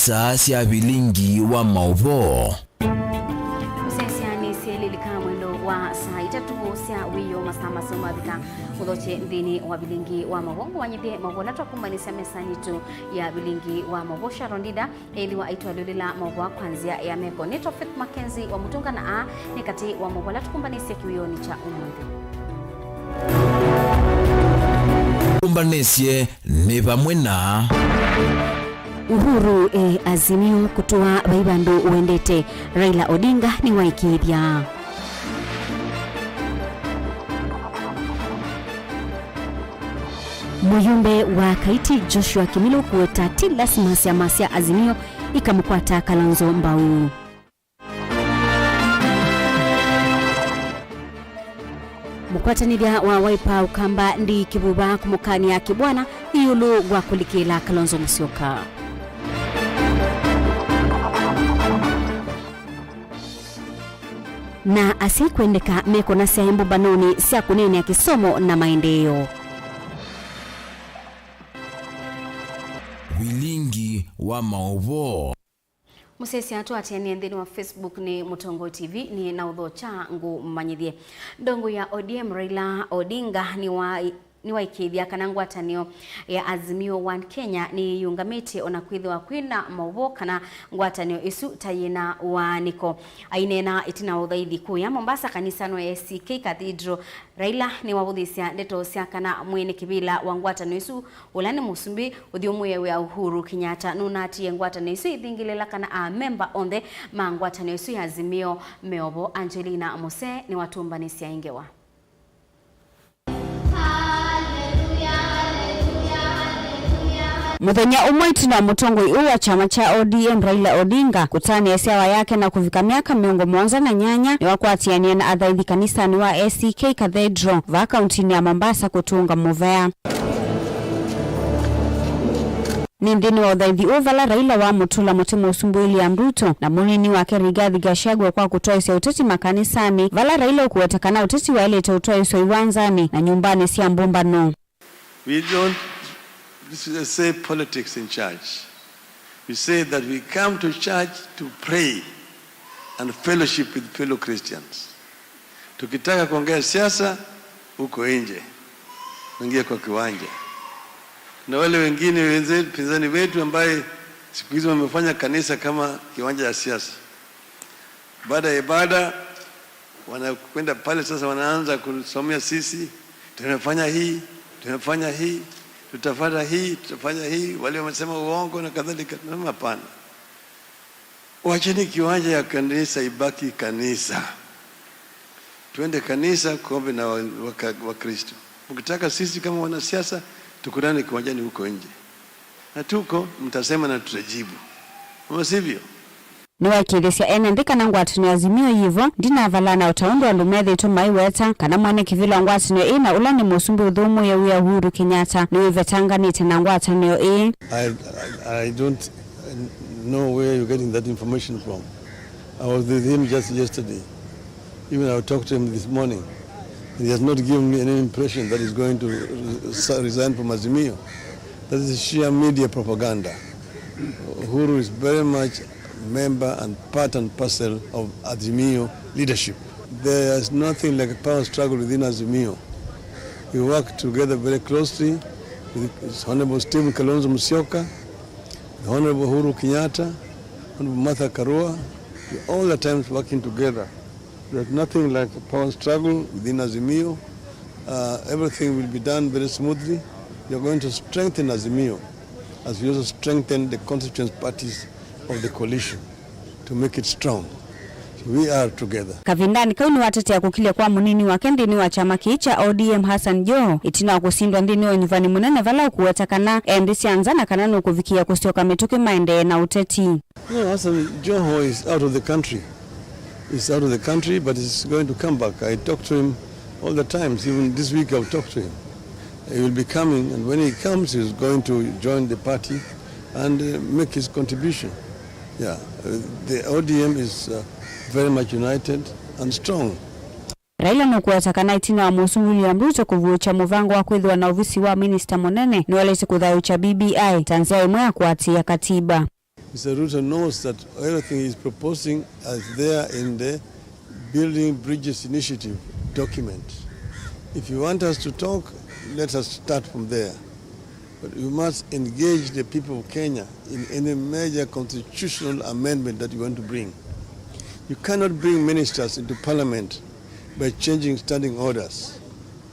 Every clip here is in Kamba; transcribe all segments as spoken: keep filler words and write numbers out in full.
Saa sya vilingi wa maũvoo. Mũsyaĩĩsya nĩ syelilika mwendo wa saa itatũ sya wĩoo, masaa maseo mavika. Ũthokye nthĩnĩ wa vilingi wa maũvoo, ngũwanyĩthye maũvoo ala twakumbanĩsya mesanĩ yitũ ya vilingi wa maũvoo. Sharon Ndinda ethĩwa aitũalyũlĩla maũvoo kwa nzĩa ya meko. Nĩtwa Faith Mackenzie wa Mũtũnga, na aa nĩ katĩ wa maũvoo ala tũkumbanĩsye kĩwĩonĩ kya ũmũnthĩ. Kumbanĩsye nĩ vamwe na Uhuru e Azimio kũtũa vai vandũ ũendete, Raila Odinga nĩwaĩkĩĩthya. Mũyumbe wa Kaiti Joshua Kimilu kũweta ti lasima syama sya Azimio ikamũkwata Kalonzo mbau. Mũkwatanĩthya wa Wiper Ũkamba Ndii Kĩvuva kũmũkany'a Kĩbwana ĩũlũ wa kũlikĩla Kalonzo Musyoka. Na asyai kwendeka mekũna syaĩ mbũmbanonĩ sya kũneenea kĩsomo na maendeeo. Vilingi wa maũvoo. Mũsyaĩĩsya tũatĩanĩe nthĩnĩ wa Facebook nĩ Mũtongoi T V, nĩ na ũthokya ngũmanyĩthye. Ndongoi ya O D M Raila Odinga nĩwa-, nĩwaĩkĩĩthya kana ngwatanĩo ya Azimio One Kenya nĩyĩũngamĩte o na kwĩthĩwa kwĩ na maũvoo kana ngwatanĩo ĩsu ta yĩ na waanĩko. Aineena ĩtina wa ũthaithi kũya Mombasa kanisanĩ wa A C K Cathedral, Raila nĩwavũthĩsya ndeto sya kana mwene kĩvĩla wa ngwatanĩo ĩsu, ũla nĩ mũsumbĩ ũthyũmũĩe wĩa Uhuru Kenyatta, nũnaatĩĩe ngwatanĩo ĩsu ĩthingĩlĩla kana amemba onthe ma ngwatanĩo ĩsu ya Azimio me o vo. Angelina Mose nĩwatũmbanĩsya ĩ ngewa. Mũthenya ũmwe ĩtina wa mũtongoi ũũ wa kyama kya O D M Raila Odinga kũtanĩa syawa yake na kũvika myaka mĩongo mũonza na nyanya, nĩwakwatĩanie na athaithi kanisanĩ wa A C K Cathedral vaa kauntinĩ ya Mombasa kũtũnga mũvea. Nĩ nthĩnĩ wa ũthaithi ũũ vala Raila wamũtũla mũtĩ mũsumbĩ William Ruto na mũnini wake Rigathi Gachagua kwa kũtwaĩsya ũteti makanisanĩ, vala Raila ũkũweta kana ũteti waĩlĩte ũtwaĩswa iwanzanĩ na nyũmbanĩ sya mbũmbano. We don't say politics in church. We say that we come to church to pray and fellowship with fellow Christians. Tukitaka kuongea siasa huko nje, naingia kwa kiwanja. Na wale wengine wenze-, pinzani wetu ambaye siku hizi wamefanya kanisa kama kiwanja ya siasa. Baada ya ibada, wanakwenda pale sasa, wanaanza kusomea sisi, "Tumefanya hii, tumefanya hii, tutafanya hii, tutafanya hii, wale wamesema uongo na kadhalika." Nasema, "Hapana. Wacheni kiwanja ya kanisa ibaki kanisa. Tuende kanisa kuombe na wa-, waka-, Wakristo. Mkitaka sisi kama wanasiasa, tukutane kiwanjani huko nje. Na tuko, mtasema na tutajibu. Ama sivyo?" Nĩwaĩkĩĩthĩsya ene nthĩ kana ngwatanĩo ya Azimio yĩ vo, ndinavalana o ta ũndũ andũ methĩĩtwe maiweta, kana mwene kĩvĩla wa ngwatanĩo ĩĩ na ũla nĩ mũsumbĩ ũthũmũĩe wĩa Uhuru Kenyatta nĩwĩvetanganĩte na ngwatanĩo ĩĩ. I, I, I don't know where you're getting that information from. I was with him just yesterday. Even I talked to him this morning. He has not given me any impression that he's going to res-, resign from Azimio. That is sheer media propaganda. Uhuru is very much member and part and parcel of Azimio leadership. There is nothing like a power struggle within Azimio. We work together very closely with His Honorable Stephen Kalonzo Musyoka, the Honorable Uhuru Kenyatta, Honorable Martha Karua. We all the times working together. There's nothing like a power struggle within Azimio. Uh, everything will be done very smoothly. We are going to strengthen Azimio as we also strengthen the constituent parties of the coalition to make it strong. So we are together. Kavindanĩ kau nĩwatetea kũkilya kwa mũnini wake nthĩnĩ wa kyama kĩĩ kya O D M Hassan Joho, ĩtina wa kũsindwa nthĩnĩ wa ũnyuvani mũnene vala ũkũweta kana e nthĩ sya nza na kana nũkũvikĩĩa kũsyoka mĩtũkĩ maendee na ũteti. No, Hassan Joho is out of the country. He's out of the country, but he's going to come back. I talk to him all the times. Even this week I'll talk to him. He will be coming, and when he comes, he's going to join the party and, uh, make his contribution. Yeah, uh, the O D M is, uh, very much united and strong. Raila nũkũweta kana ĩtina wa mũsumbĩ William Ruto kũvuũkya mũvango wa kwĩthĩwa na ovisi wa minista mũnene, nĩwaĩlĩte kũthayũũkya B B I ta nzĩa ĩmwe ya kũatĩĩa katiba. Mister Ruto knows that everything he's proposing is there in the Building Bridges Initiative document. If you want us to talk, let us start from there. But you must engage the people of Kenya in any major constitutional amendment that you want to bring. You cannot bring ministers into parliament by changing standing orders.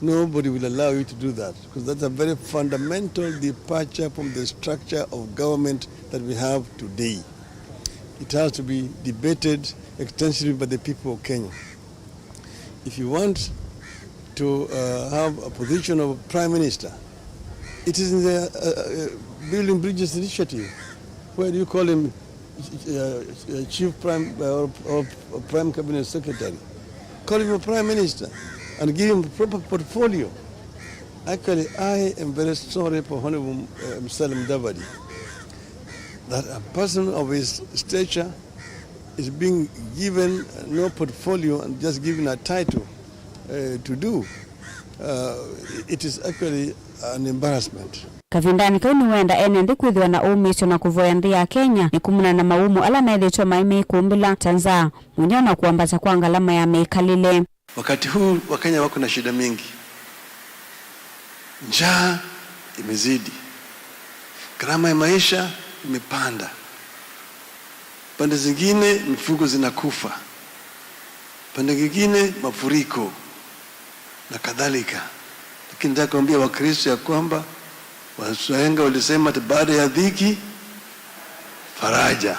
Nobody will allow you to do that, because that's a very fundamental departure from the structure of government that we have today. It has to be debated extensively by the people of Kenya. If you want to, uh, have a position of prime minister, it is in the, uh, uh, Building Bridges Initiative. Where do you call him, uh, uh, chief prime, uh, or, or prime cabinet secretary? Call him a prime minister and give him a proper portfolio. Actually, I am very sorry for Honorable, uh, Musalia Mudavadi, that a person of his stature is being given no portfolio and just given a title, uh, to do. Uh, it is actually an embarrassment. Kavindanĩ kau nĩwenda ene nthĩ kwĩthĩwa na ũmĩĩsyo na kũvoya nthĩ ya Kenya nĩ kumana na mawumo ala methĩĩtwe maĩ meikũmbĩla, ta nzaa, mũnyao na kũambata kwa ngalama ya mĩkalĩle. Wakati huu Wakenya wako na shida mingi. Njaa imezidi. Gharama ya maisha imepanda. Pande zingine mifugo zinakufa. Pande nyingine mafuriko na kadhalika. Lakini nataka kuambia Wakristo ya kwamba wahenga walisema ati baada ya dhiki, faraja.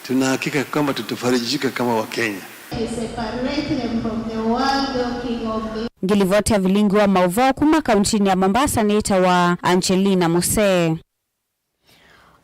Tuna hakika kwamba tutafarijika kama Wakenya. Separate them from the world, O King of the Ngilivoti ya vilingi wa maũvoo kuma kauntinĩ ya Mombasa nĩtawa Angelina Musee.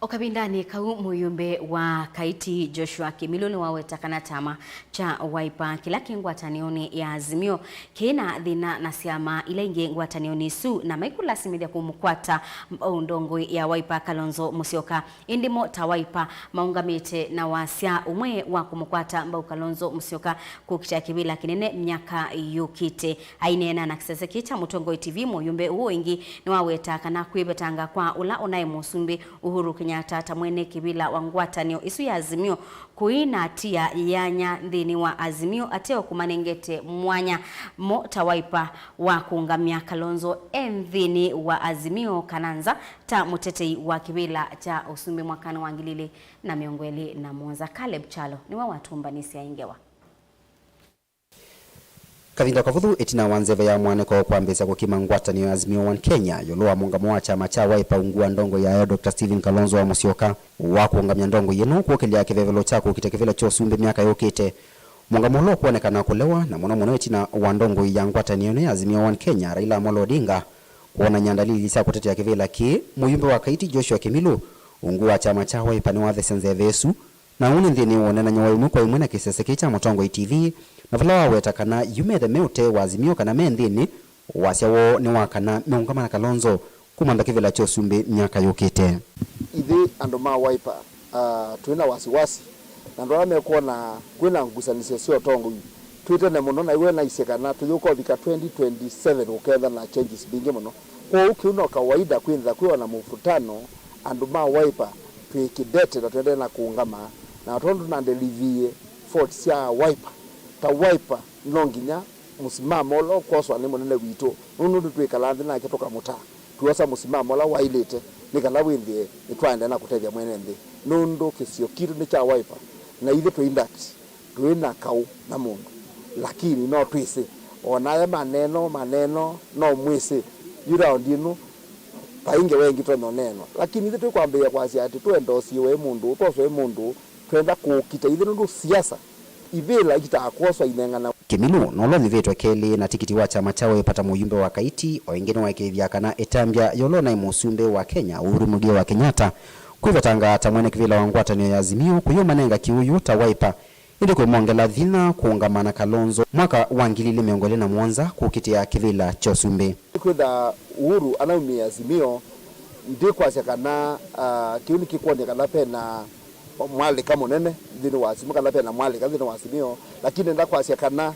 O kavindanĩ kau, mũyumbe wa Kaiti Joshua Kimilu nĩwaweta kana kyama kya Wiper kĩla kĩ ngwatanĩonĩ ya Azimio kĩna thĩna na syama ila ingĩ ngwatanĩonĩ isu, na maikũlasimĩthya kũmũkwata mbau ndongoi ya Wiper Kalonzo Musyoka. Ĩndĩ mo ta Wiper maũngamĩte na wasya ũmwe wa kũmũkwata mbau Kalonzo Musyoka kũkitĩa kĩvĩla kĩnene myaka yũkĩte. Aineena na kĩsese kĩĩ kya Mũtongoi T V, mũyumbe ũũ ĩngĩ nĩwaweta kana kwĩvetanga kwa ũla ũnaĩ mũsumbĩ Uhuru Kenyatta ta mwene kĩvĩla wa ngwatanĩo ĩsu ya Azimio kũi na tia yanya nthĩnĩ wa Azimio, ateo kũmanengete mwanya mo ta Wiper wa kũũngamya Kalonzo e nthĩnĩ wa Azimio kana nza ta mũtetei wa kĩvĩla kya ũsumbĩ mwakanĩ wa ngili ilĩ na mĩongo ĩlĩ na mũonza. Caleb Kyalo nĩwe watũmbanĩsya ĩ ngewa. Kavinda kavũthũ ĩtina wa nzeve ya mwanĩko kwambĩĩsya kũkima ngwatanĩo ya Azimio One Kenya ĩũlũ wa mũũngamo wa kyama kya Wiper ungu wa ndongoi yayo Doctor Stephen Kalonzo wa Musyoka wa kũũngamya ndongoi ĩno kũkĩlya kĩvevelo kya kũkita kĩvĩla kya ũsumbĩ myaka yũkĩte, mũũngamo ũla ũkwonekana kũlewa, na mũno mũno ĩtina wa ndongoi ya ngwatanĩo ĩno ya Azimio One Kenya, Raila Amolo Odinga, kwonany'a ndalili sya kũtetea kĩvĩla kĩĩ. Mũyumbe wa Kaiti Joshua Kimilu, ungu wa kyama kya Wiper, nĩwathesya nzeve ĩsu, na ũu nĩ nthĩnĩ wa ũneenany'a wa ĩmwe kwa ĩmwe na kĩsese kĩĩ kya Mũtongoi T V, na vala waweta kana yu methe me ũtee wa Azimio kana me nthĩnĩ, wasya woo nĩ wa kana meũngama na Kalonzo kũmantha kĩvĩla kya ũsumbĩ myaka yũkĩte. Ithyĩ andũ ma Wiper, ah, twĩ na wasiwasi na andũ ala mekwona kwĩ na ngusanĩsyo sya ũtongoi twĩ tene mũno, na iwe naisye kana tũyũka ũvika twenty twenty-seven ũkethwa na changes mbingĩ mũno. Kwoou kĩu no kawaida kwĩthĩwa kwĩ o na mũvutano andũ ma Wiper twĩ kĩndete na tũendee na kũũngama, na tondũ tũnandĩlivie faults sya Wiper, ta Wiper no nginya mũsimamo ũla ũkwoswa nĩ mũnene witũ, nũndũ nĩtwĩkalaa nthĩ nake tũkamũtaa, twosa mũsimamo ũla waĩlĩte, nĩ kana wĩthĩe nĩtwaendeea na kũtethya mwene nthĩ, nũndũ kĩsio kitũ nĩ kya Wiper, na ithyĩ tũinduct. Twĩ na kaũ na mũndũ, lakini no twĩsĩ, o na aya maneno maneno, no mwĩsĩ yu raundi ĩno vai ngewa ĩngĩ tonya ũneenwa, lakini ithyĩ tũikwambĩĩa kwasya atĩ tũenda ũsiĩwe ĩ mũndũ ũũ, twoswe ĩ mũndũ ũũ, twenda kũũkita ithyĩ, nũndũ siasa ivĩla ikitaa kwoswa ineng'ana. Kimilu nũla ũnyuvĩtwe kelĩ na tikiti wa kyama kya Wiper ta mũyumbe wa Kaiti, o ĩngĩ nĩwaĩkĩĩthya kana ĩtambya ya ũla ũnaĩ mũsumbĩ wa Kenya, Uhuru Muigai wa Kenyatta, kwĩvetanga ta mwene kĩvĩla wa ngwatanĩo ya Azimio kũyũmanenga kĩũyũ ta Wiper, ĩndĩ kũimongela vinya kũũngama na Kalonzo mwaka wa ngili ilĩ mĩongo ĩlĩ na mũonza kũkitĩa kĩvĩla kya ũsumbĩ. Kwĩtha Uhuru anaumie Azimio, ndikwasya kana, ah, kĩu nĩkĩkwony'a kana vena mwalĩka mũnene nthĩnĩ wa Azimio, kana vena mwalĩka nthĩnĩ wa Azimio, lakini nenda kwasya kana,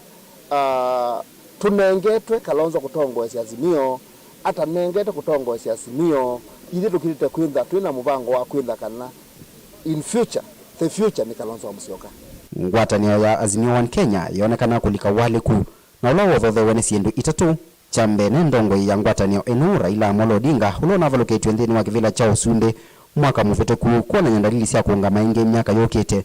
ah, tũnengetwe Kalonzo kũtongoesya Azimio, atanengetwe kũtongoesya Azimio, ithyĩ tũkĩlĩte kwĩtha twĩ na mũvango wa kwĩtha kana In future, the future nĩ Kalonzo wa Musyoka. Ngwatanĩo ya Azimio One Kenya yonekana kũlika ũalyĩku, na ũla wothothewe nĩ syĩndũ itatũ. Kya mbee, nĩ ndongoi ya ngwatanĩo ĩno, Raila Amolo Odinga, ũla ũnavalũkĩtw'e nthĩnĩ wa kĩvĩla kya ũsumbĩ mwaka mũvĩtũku, kwonany'a ndalili sya kũũngama ĩngĩ myaka yũkĩte.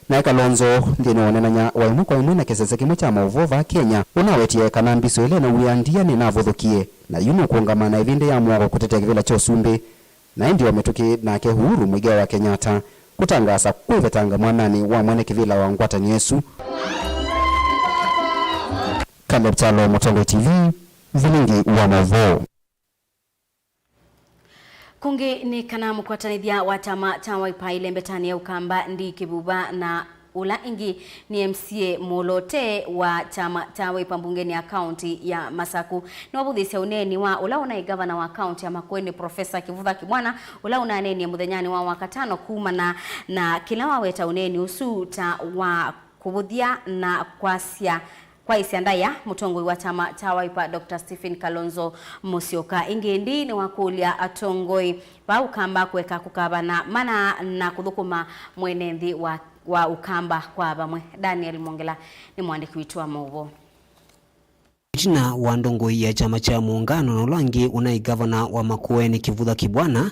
Nae Kalonzo, nthĩnĩ wa ũneenany'a wa ĩmwe kwa ĩmwe na kĩsese kĩmwe kya maũvoo vaa Kenya, ũnawetie kana mbisũ ĩla ĩnaw'ĩa ndia nĩnavũthũkie, na yu nũkũũngama na ĩvĩndĩ ya mũongo kũtetea kĩvĩla kya ũsumbĩ. Na ĩndĩ o mĩtũkĩ nake Uhuru Muigai wa Kenyatta kũtangaasa kwĩvetanga mwananĩ wa mwene kĩvĩla wa ngwatanĩo ĩsu. Caleb Kyalo, Mũtongoi T V, vilingi wa maũvoo. Kũngĩ nĩ kana mũkwatanĩthya wa kyama kya Wiper ĩlembetanĩ ya Ũkamba Ndii Kĩvuva na ũla ĩngĩ nĩ M C A mũlote wa kyama kya Wiper mbungenĩ ya kaunti ya Masaku nĩwavũthĩĩsya ũneeni wa ũla ũnaĩ ngavana wa kaunti ya Makueni, Profesa Kĩvutha Kĩbwana, ũla ũnaneenie mũthenyanĩ wa Wakatano kumana na kĩla waweta ũneeni ũsu ta wa kũvũthya na kwasya, kwaĩsya ndaĩa mũtongoi wa kyama kya Wiper, Doctor Stephen Kalonzo Musyoka. Ĩngĩ Ndii nĩwakũlya atongoi va Ũkamba kũeka kũkavana mana na kũthũkũma mwene nthĩ wa, wa Ũkamba kwa vamwe. Daniel Mwongela nĩ mũandĩki witũ wa maũvoo. Ĩtina wa ndongoi ya kyama kya Muungano na ũla ũngĩ ũnaĩ ngavana wa Makueni, Kĩvutha Kĩbwana,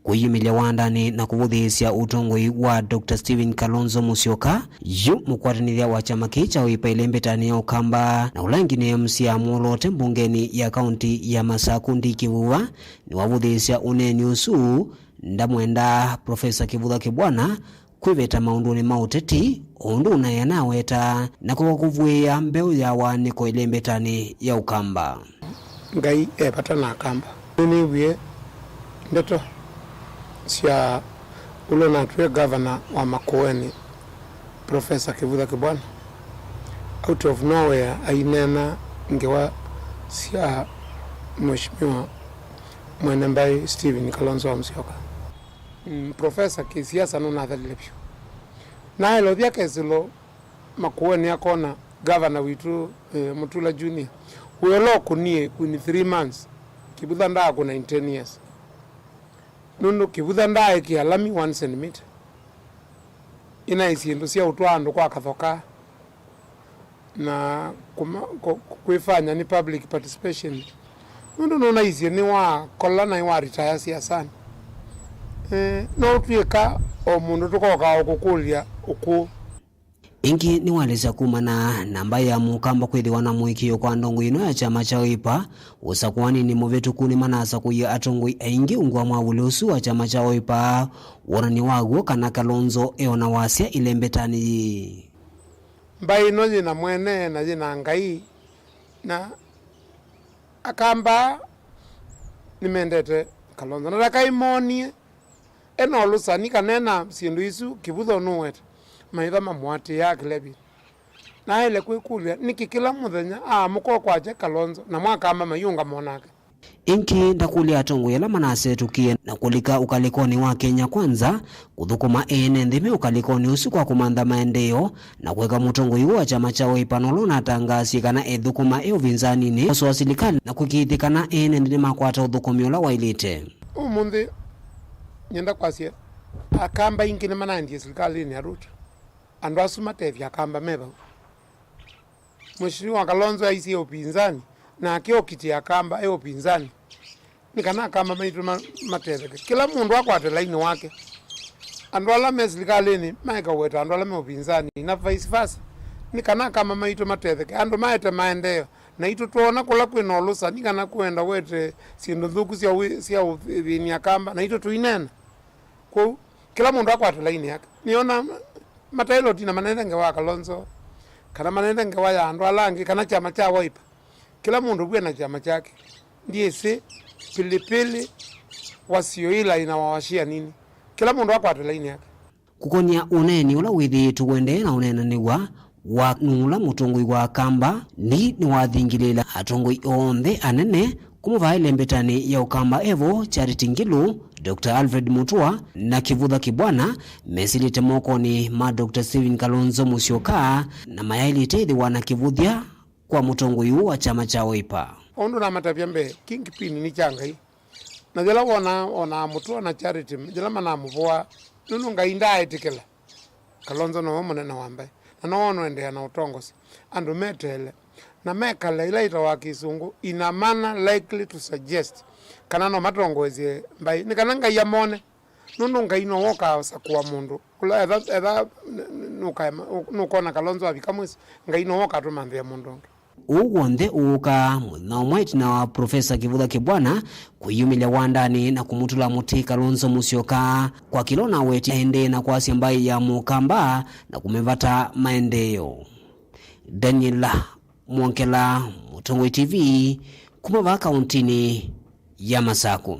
kwĩyumĩlya wandanĩ na kũvũthĩĩsya ũtongoi wa Doctor Stephen Kalonzo Musyoka, yu mũkwatanĩthya wa kyama kĩĩ kya Wiper ĩlembetanĩ ya Ũkamba na ũla ĩngĩ nĩ M C A mũlote mbungenĩ ya kaunti ya Masaku, Ndii Kĩvuva, nĩwavũthĩĩsya ũneeni ũsu, ndamwenda Profesa Kĩvutha Kĩbwana kwĩveta maũndũnĩ ma ũteti, o ũndũ ũnaĩ anaweta, na kũka kũvw'ĩĩa mbeũ ya waanĩko ĩlembetanĩ ya Ũkamba. Ngai e vata na Akamba. Nĩnĩw'ie ndeto sya ũla ũnatw'e gavana wa Makueni, Profesa Kĩvutha Kĩbwana, out of nowhere aineena ngewa sya Mheshimiwa mwene mbaĩ Stephen Kalonzo wa Musyoka. Mm, Profesa kĩsiasa nũnathalile vyũ. Naelũthya kesĩlo Makueni akona gavana witũ, eh, Mutula Junior, wĩ ũla ũkũnie in three months. Kĩvutha ndaakũna in ten years. Nũndũ Kĩvutha ndaaĩkĩa lami one centimeter. Ĩnaĩ syĩndũ sya ũtwaa andũ kwa kathoka na kuma, kũ-, kwĩfanya nĩ public participation. Nũndũ nũnaisye nĩwakola na nĩwaritaya siasanĩ. Eh, no twĩka o mũndũ tũkokaa o kũkũlya ũkũũ. Ĩngĩ nĩwaelesya kumana na mbaĩ ya Mũkamba kwĩthĩwa na mũĩkĩĩo kwa ndongoi ĩno ya kyama kya Wiper. Ũsakũaninĩ mũvĩtũku nĩmanasakũie atongoi aingĩ ungu wa mwavuli ũsu wa kyama kya Wiper, wonany'o wa w'o kana Kalonzo e o na wasya ĩlembetanĩ yĩĩ. Mbaĩ ĩno yĩ na mwene na yĩ na Ngai, na Akamba nĩmendete Kalonzo. Na ndakai moonie e na ũlũsani kana e na syĩndũ isu Kĩvutha ũnũweta, maitha mamũatĩĩaa kĩla ĩvinda. Naĩle kwĩkũlya, nĩkĩ kĩla mũthenya aamũka ũkwakya Kalonzo, namo Akamba mayĩũngama o nake? Ĩngĩ ndakũlya atongoi ala manasetũkie na kũlika ũkalĩkonĩ wa Kenya Kwanza kũthũkũma ene nthĩ me ũkalĩkonĩ ũsu kwa kũmantha maendeeo na kũeka mũtongoi ũũ wa kyama kya Wiper na ũla ũnatangaasie kana ethũkũma e ũvinzaninĩ kũsoa silikalĩ na kũĩkĩĩthya kana ene nthĩ nĩmakwata ũthũkũmi ũla waĩlĩte. Ũmũnthĩ nyenda kwasya, Akamba aingĩ nĩmanaendie silikalĩnĩ ya Ruto. Andũ asu matethya Akamba me vau. Mheshimiwa Kalonzo aisye ũpinzani, nake okitĩa Akamba e ũpinzani, nĩ kana Akamba maitũ ma-, matetheke. Kĩla mũndũ akwate lainĩ wake. Andũ ala me silikalĩnĩ maeka ũweta andũ ala me ũpinzani, na vice versa, nĩ kana Akamba maitũ matetheke. Andũ maete maendeeo, naitũ twoona kũla kwĩ na ũlũsani kana kwenda wete syĩndũ nthũku sya wĩ-, sya ũthĩny'a Akamba, naitũ tũineena. Kwoou, kĩla mũndũ akwate lainĩ yake. Nĩona mataĩle ũtina manenete ngewa ya Kalonzo, kana manenete ngewa ya andũ ala angĩ, kana kyama kya Wiper. Kĩla mũndũ vu ena kyama kyake. Ndyĩsĩ pilipili wasio ila inawawashia nini. Kĩla mũndũ akwate lainĩ yake. Kũkony'a ũneeni ũla wĩthĩĩtwe ũendee na ũneenanĩw'a, wa nũla mũtongoi wa Akamba, Ndii nĩwathingĩlĩĩla atongoi onthe anene kuma vaa ĩlembetanĩ ya Ũkamba e vo, Charity Ngilu, Doctor Alfred Mutua na Kĩvutha Kĩbwana, mesĩlĩte mokonĩ ma Doctor Stephen Kalonzo Musyoka, na mayaĩlĩte ĩthĩwa na kĩvũthya kwa mũtongoi ũũ wa kyama kya Wiper. Ũndũ namatavya mbee, kingpin nĩ kya Ngai. Na yĩla wonaa, onaa Mutua na Charity, yĩla manamũvoa, Nũndũ Ngai ndaaĩtĩkĩla Kalonzo nowe mũnene wa mbaĩ, na nowe ũnũendeea na ũtongosi. Andũ meteele na mekale ila itawa kĩsũngũ in a manner likely to suggest kana no matongoesye mbaĩ, nĩ kana Ngai amone. Nũndũ Ngai nowe ũkasakũa mũndũ ũla etha, etha n-, n-, nũkaema-, nũkona Kalonzo avika mwĩsĩ, Ngai nowe ũkatũmanthĩa mũndũ ũngĩ. Ũu w'onthe ũũkaa mũthenya ũmwe ĩtina wa Profesa Kĩvũtha Kĩbwana kwĩyumĩlya wandanĩ na kũmũtũla mũtĩ Kalonzo Musyoka kwa kĩla ũnawetie aendee na kwasya mbaĩ ya Mũkamba na kũmĩvata maendeeo. Daniel Mwongela, Mũtongoi T V, kuma vaa kaũntĩnĩ ya Masakũ.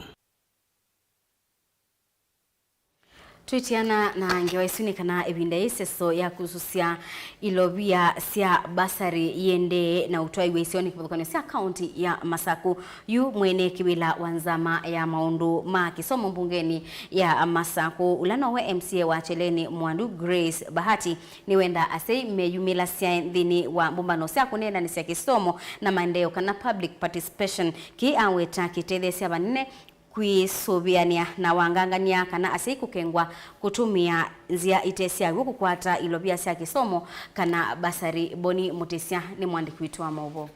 Twĩtiana na ngewa isu nĩ kana ĩvinda yĩĩ ĩseso ya kusũsya ilovia sya basarĩ yĩendee na ũtwaiwe isionĩ kĩvathũkany'o sya kaunti ya Masakũ. Yu mwene kĩvĩla wa nzama ya maũndũ ma kĩsomo mbungeni ya Masakũ, ũla nowe M C A wa Kyeleni Mwandu Grace Bahati, nĩwenda asyai meyumĩlasyae nthĩnĩ wa mbũmbano sya kũneenanĩsya kĩsomo na maendeeo kana public participation, kĩĩ aweta kĩtetheesya vanene kwĩsũvĩanĩa na wangangany'a kana asyai kũkengwa kũtũmĩa nzĩa ite sya w'o kũkwata ilovia sya kĩsomo kana basarĩ. Boni Mũtĩsya nĩ mwandĩki witũ wa maũvoo.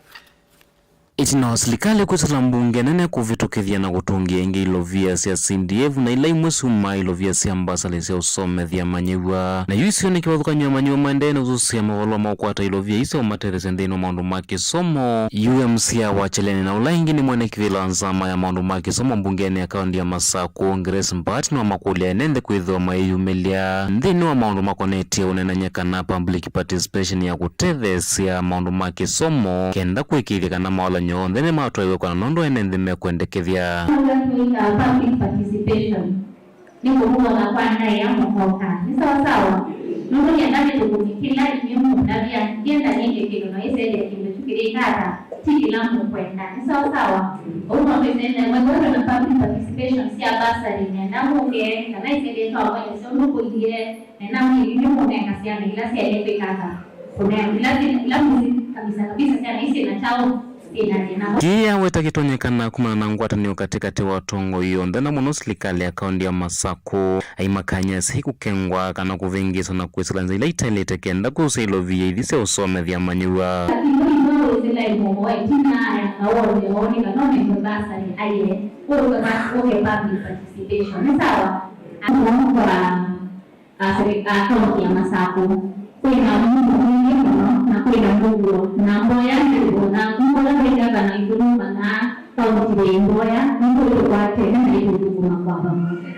Ĩtina wa silikalĩ kwĩsĩla mbunge nene kũvĩtũkĩthya na kũtũngĩa ĩngĩ ilovia sya C D F na ila imwe syumaa ilovia sya mbasarĩ sya ũsomethya amanyĩw'a, na yu isionĩ kĩvathũkany'o amanyĩw'a maendee na ũsũsĩa mavalũa ma kũkwata ilovia isu sya ũmatetheesya nthĩnĩ wa maũndũ ma kĩsomo. Yu M C A wa Kyeleni na ũla ĩngĩ nĩ mwene kĩvĩla wa nzama ya maũndũ ma kĩsomo mbungenĩ ya kaũntĩ ya Masakũ, Grace Mbaati, nĩwamakũlya ene nthĩ kwĩthĩwa mayĩyumĩlya nthĩnĩ wa maũndũ makonetye ũneenany'a kana public participation ya kũtetheesya maũndũ ma kĩsomo kenda kũĩkĩĩthya kana mawalany'o onthe nĩmatwaiwe kwa na nũndũ ene nthĩ mekwendekethya. Tũĩkaa public participation. Nĩ kũmwona kwa ndaĩa mũkoka. Nĩ sawa sawa? Nũndũ nĩenda nĩthũkũme kĩla inyw'ĩ mũndavya, ndyenda nĩke kĩndũ na ĩsendea kĩndũ kyu kĩyĩka ata, ti kĩla mũkwenda. Nĩ sawa sawa? Ũu no twĩsende, mwethĩwa twĩ na public participation sya bursary, nenda mũke, kana ĩsendee twamwelesya ũndũ kũilyĩ, nenda mwĩĩ inyw'ĩ mũnenga syana ila syaĩle kwĩka ata, kũnenga ila syĩ, ila mũsyĩ kabisa kabisa syana ii syĩ na kyaũ. Kĩĩ aweta kĩtonyekana kumana na ngwatanĩo katĩkatĩ wa atongoi onthe, na mũno silikalĩ ya kaũntĩ ya Masakũ, aimakany'a asyai kũkengwa kana kũvĩngĩĩswa na kwĩsĩla nzĩa ila itaĩlĩte kenda kũsũsya ilovia ithi sya ũsomethya amanyĩw'a. Lakini no ĩsĩla ĩmwe ĩtina ya kaũntĩ yoo nĩ kana ũnengwe basarĩ aye, ũke public participation. Nĩ sawa? Andũ kwa a seri-, a kaunti ya Masakũ, kwĩna mũndũ mwingĩ mũno na kwĩna mũuo, na mboya nĩ kũvotha. Nĩ mboya nĩ gavana witũ nũmanaa kaunti yĩ mboya, nĩ tũkwatene na ĩtũthũkũma kwa vamwe.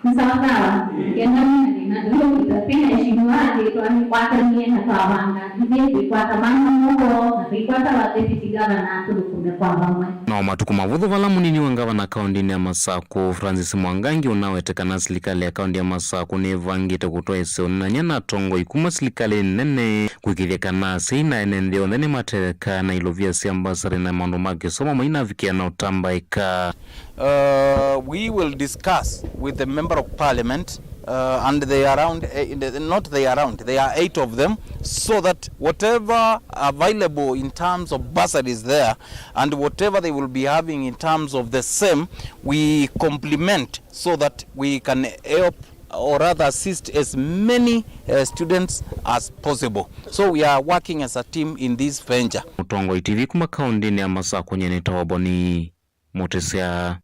Nĩ sawa sawa? Kenda wĩna thĩna ndũyũkita, twĩna ĩshimiwa atĩ twamĩkwatanie na twavanga, ithyĩ twĩkwata mana moko na twĩkwata wa deputy governor tũthũkũme kwa vamwe. No matukũ mavũthũ vala mũnini wa ngavana kaũntĩnĩ ya Masakũ, Francis Mwangangi, ũnawete kana silikalĩ ya kaũntĩ ya Masakũ nĩvangĩte kũtwaĩsya ũneenany'a na atongoi kuma silikalĩnĩ nene kũĩkĩĩthya kana asyai na ene nthĩ onthe nĩmatetheka na ilovia sya mbasarĩ na maũndũ ma kĩsomo mainavikĩa na ũtambaĩka. Uh, we will discuss with the member of parliament, uh, and they are around, eh, in the, not they are around, they are eight of them, so that whatever available in terms of bursaries there, and whatever they will be having in terms of the same, we complement so that we can help or rather assist as many, uh, students as possible. So we are working as a team in this venture. Mũtongoi T V kuma kaũntĩnĩ ya Masakũ, nyie nĩtawa Boni Mũtĩsya.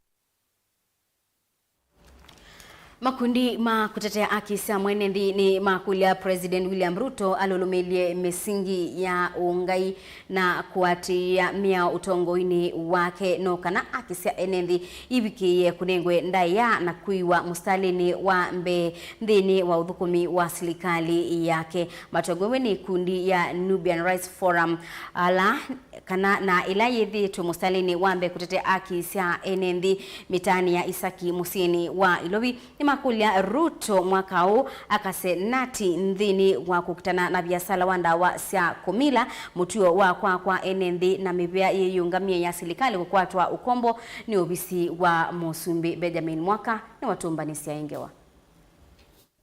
Makundi ma kũtetea aki sya mwene nthĩ nĩmakũlya President William Ruto alũlũmĩlye mĩsingi ya ũngai na kũatĩĩa mĩao ũtongoinĩ wake, no kana aki sya ene nthĩ ivikĩĩe kũnengwe ndaĩa na kwĩw'a mũsitalĩnĩ wa mbee nthĩnĩ wa ũthũkũmi wa silikalĩ yake. Matongoew'e nĩ ikundi ya Nubian Rights Forum, ala kana na ĩla yĩthĩĩtwe mũsitalĩnĩ wa mbee kũtetea aki sya ene nthĩ mĩtaanĩ ya Isaki mũsyĩnĩ wa Ilovi, nĩmakũlya Ruto mwaka ũũ akase nati nthĩnĩ wa kũkitana na viasala wa ndawa sya kũmila, mũtuo wa kwakwa ene nthĩ na mĩvĩa yĩyĩũngamie ya silikalĩ kũkwatwa ũkombo nĩ ovisi wa mũsumbĩ. Benjamin Mwaka nĩwatũmbanĩsya ĩ ngewa.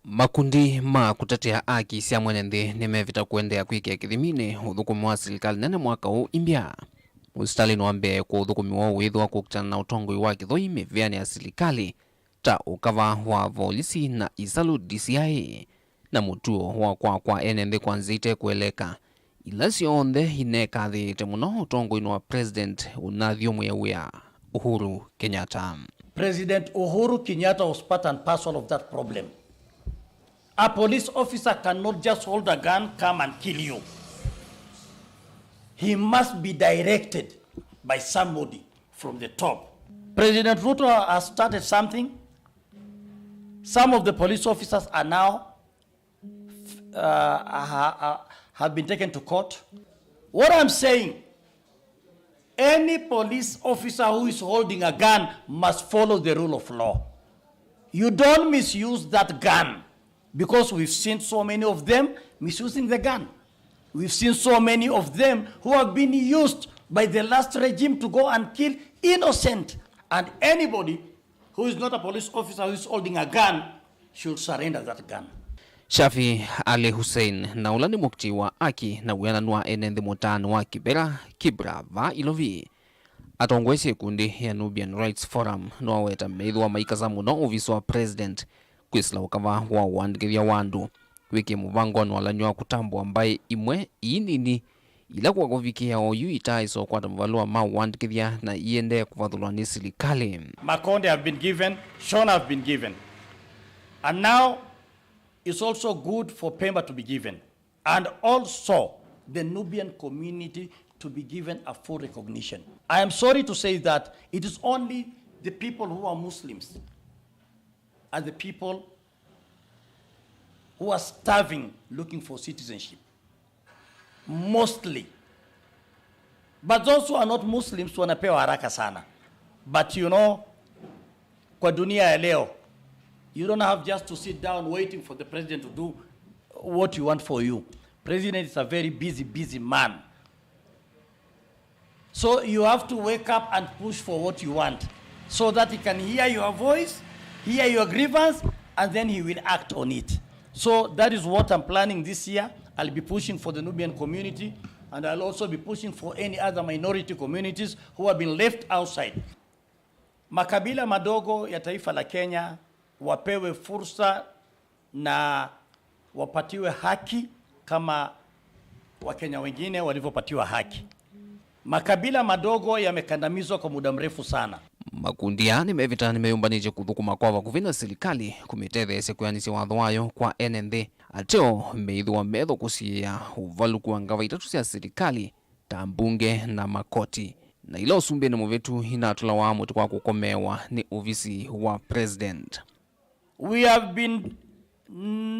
Makundi ma kũtetea aki sya mwene nthĩ nĩmevĩta kũendeea kwĩkĩa kĩthiminĩ ũthũkũmi wa silikalĩ nene mwaka ũũ imbya. Mũsitalĩnĩ wa mbee kwa ũthũkũmi woo wĩthĩwa kũkitana na ũtongoi wa kĩthoi mĩvĩanĩ ya silikalĩ, ta ũkava wa volisi na isalu D C I, na mũtuo wa kwakwa ene nthĩ kwa nzĩa ite kũeleka, ila syonthe inekathĩĩte mũno ũtongoinĩ wa President ũnathyũmũĩa wĩa, Uhuru Kenyatta. President Uhuru Kenyatta was part and parcel of that problem. A police officer cannot just hold a gun, come and kill you. He must be directed by somebody from the top. President Ruto has started something. Some of the police officers are now, uh, ha- ha- have been taken to court. What I'm saying, any police officer who is holding a gun must follow the rule of law. You don't misuse that gun, because we've seen so many of them misusing the gun. We've seen so many of them who have been used by the last regime to go and kill innocent. And anybody who is not a police officer who is holding a gun should surrender that gun. Shafi Ali Hussein, na ũla nĩ mũkti wa aki na wĩananu wa ene nthĩ mũtaanĩ wa Kibera, Kibra, va Ilovi, atongoesye ikundi ya Nubian Rights Forum nĩwaweta meĩthĩwa maikasa mũno ovisi wa President kwĩsĩla ũkava wa ũandĩkĩthya wa andũ wĩkĩe mũvangonĩ walanĩwa kũtambũa mbaĩ imwe ii nini ila kwa kũvikĩa oyu itaaĩsa ũkwata mavalũa ma ũandĩkĩthya na iendee kũvathũlwa nĩ silikalĩ. Makonde have been given, Shona have been given. And now it's also good for Pemba to be given. And also the Nubian community to be given a full recognition. I am sorry to say that it is only the people who are Muslims and the people who are starving looking for citizenship. Mostly. But those who are not Muslims wanapewa haraka sana. But you know, kwa dunia ya leo, you don't have just to sit down waiting for the president to do what you want for you. President is a very busy, busy man. So you have to wake up and push for what you want, so that he can hear your voice, hear your grievance, and then he will act on it. So that is what I'm planning this year. I'll be pushing for the Nubian community, and I'll also be pushing for any other minority communities who have been left outside. Makabila madogo ya taifa la Kenya wapewe fursa na wapatiwe haki kama Wakenya wengine walivyopatiwa haki. Makabila madogo yamekandamizwa kwa muda mrefu sana. Makundi aa nĩmevĩta nĩmeyũmbanĩtye kũthũkũma kwa vakuvĩ na silikalĩ kũmĩtetheesya kwĩanĩsya watho wayo kwa ene nthĩ, ateo meĩthĩwa metho kũsiĩĩa ũvalũku wa ngava itatũ sya silikalĩ, ta mbunge na makoti, na ila ũsumbĩnĩ mũvĩtu inatũlawa mũtĩ kwa kũkomeewa nĩ ovisi wa president. We have been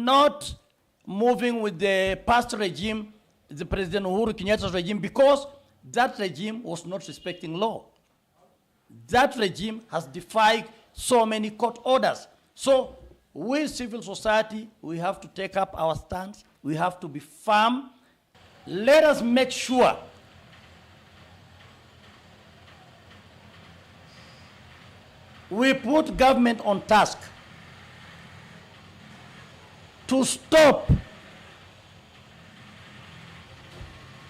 not moving with the past regime, the President Uhuru Kenyatta's regime, because that regime was not respecting law. That regime has defied so many court orders. So we, civil society, we have to take up our stance. We have to be firm. Let us make sure we put government on task to stop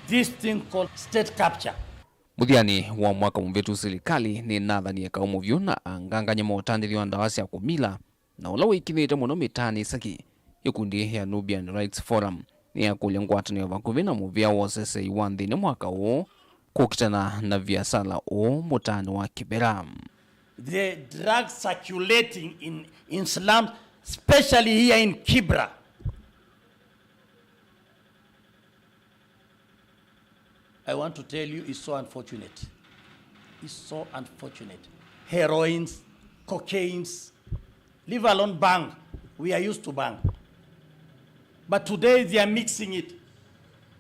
this thing called state capture. Mũthyanĩ wa mwaka mũvĩtu, silikalĩ nĩnathanie kaũ mũvyũ na angangany'a ma ũtandĩthyo wa ndawa sya kũmila, na ũla wĩkithĩte mũno mĩtaanĩ ĩsakĩ. Ĩkundi ya Nubian Rights Forum nĩyakũlya ngwatanĩo vakuvĩ na mũvĩa wa ũseseĩ wa nthĩnĩ mwaka ũũ kũkitana na viasala ũũ mũtaanĩ wa Kibera. The drugs circulating in, in slums, especially here in Kibra, I want to tell you, it's so unfortunate. It's so unfortunate. Heroines, cocaines, leave alone bang. We are used to bang. But today they are mixing it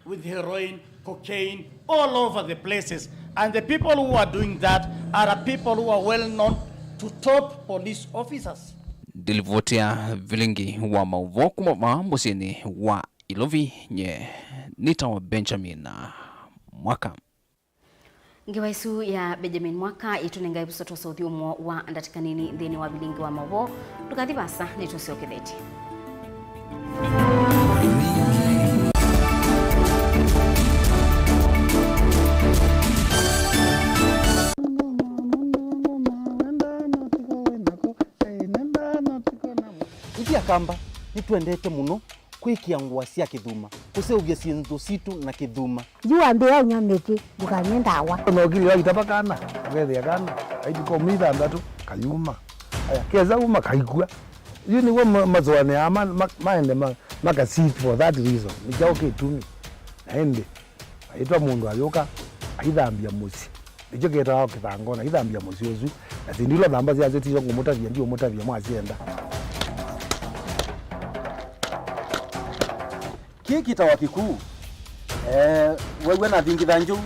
with heroin, cocaine, all over the places. And the people who are doing that are people who are well known to top police officers. Ndilivotea vilingi wa maũvoo kuma vaa mũsyĩnĩ wa Ilovi, nye nĩtawa Benjamin Mwaka. Ngewa ĩsu ya Benjamin Mwaka ĩtũnengae vusotwa ũthyũmũo wa ndatĩka nini nthĩnĩ wa vilingi wa maũvoo. Ndũkathi vaasa, nĩtũsyokethetye. Ti Akamba, nĩtwendete mũno kwĩkĩa ngũa sya kĩthuma, kũseũvya syĩndũ sitũ na kĩthuma. Yu wambĩĩa ũnywa mĩtĩ, ndũkanywe ndawa. Ona ũkilĩwa itava kana, ũkethĩa kana, aitũka ũmĩ ithandatũ, kayuma. Aya, kesa uma, kaikw'a. Yu nĩw'o ma-, masũanĩaa ma-, ma-, maende ma-, maka sit for that reason. Nĩ kyaũ kĩtumi? Na ĩndĩ, aitwa mũndũ ayũka, aithambya mũsyĩ. Nĩkyo kĩtawa kĩthangona, aithambya mũsyĩ ũsu. Na syĩndũ ila thamba syasyo tisyo ngũmũtavya, ndiũmũtavya mwasyenda. Kĩĩ kĩtawa kĩkuu. Eh, wew'a nathingitha njũu,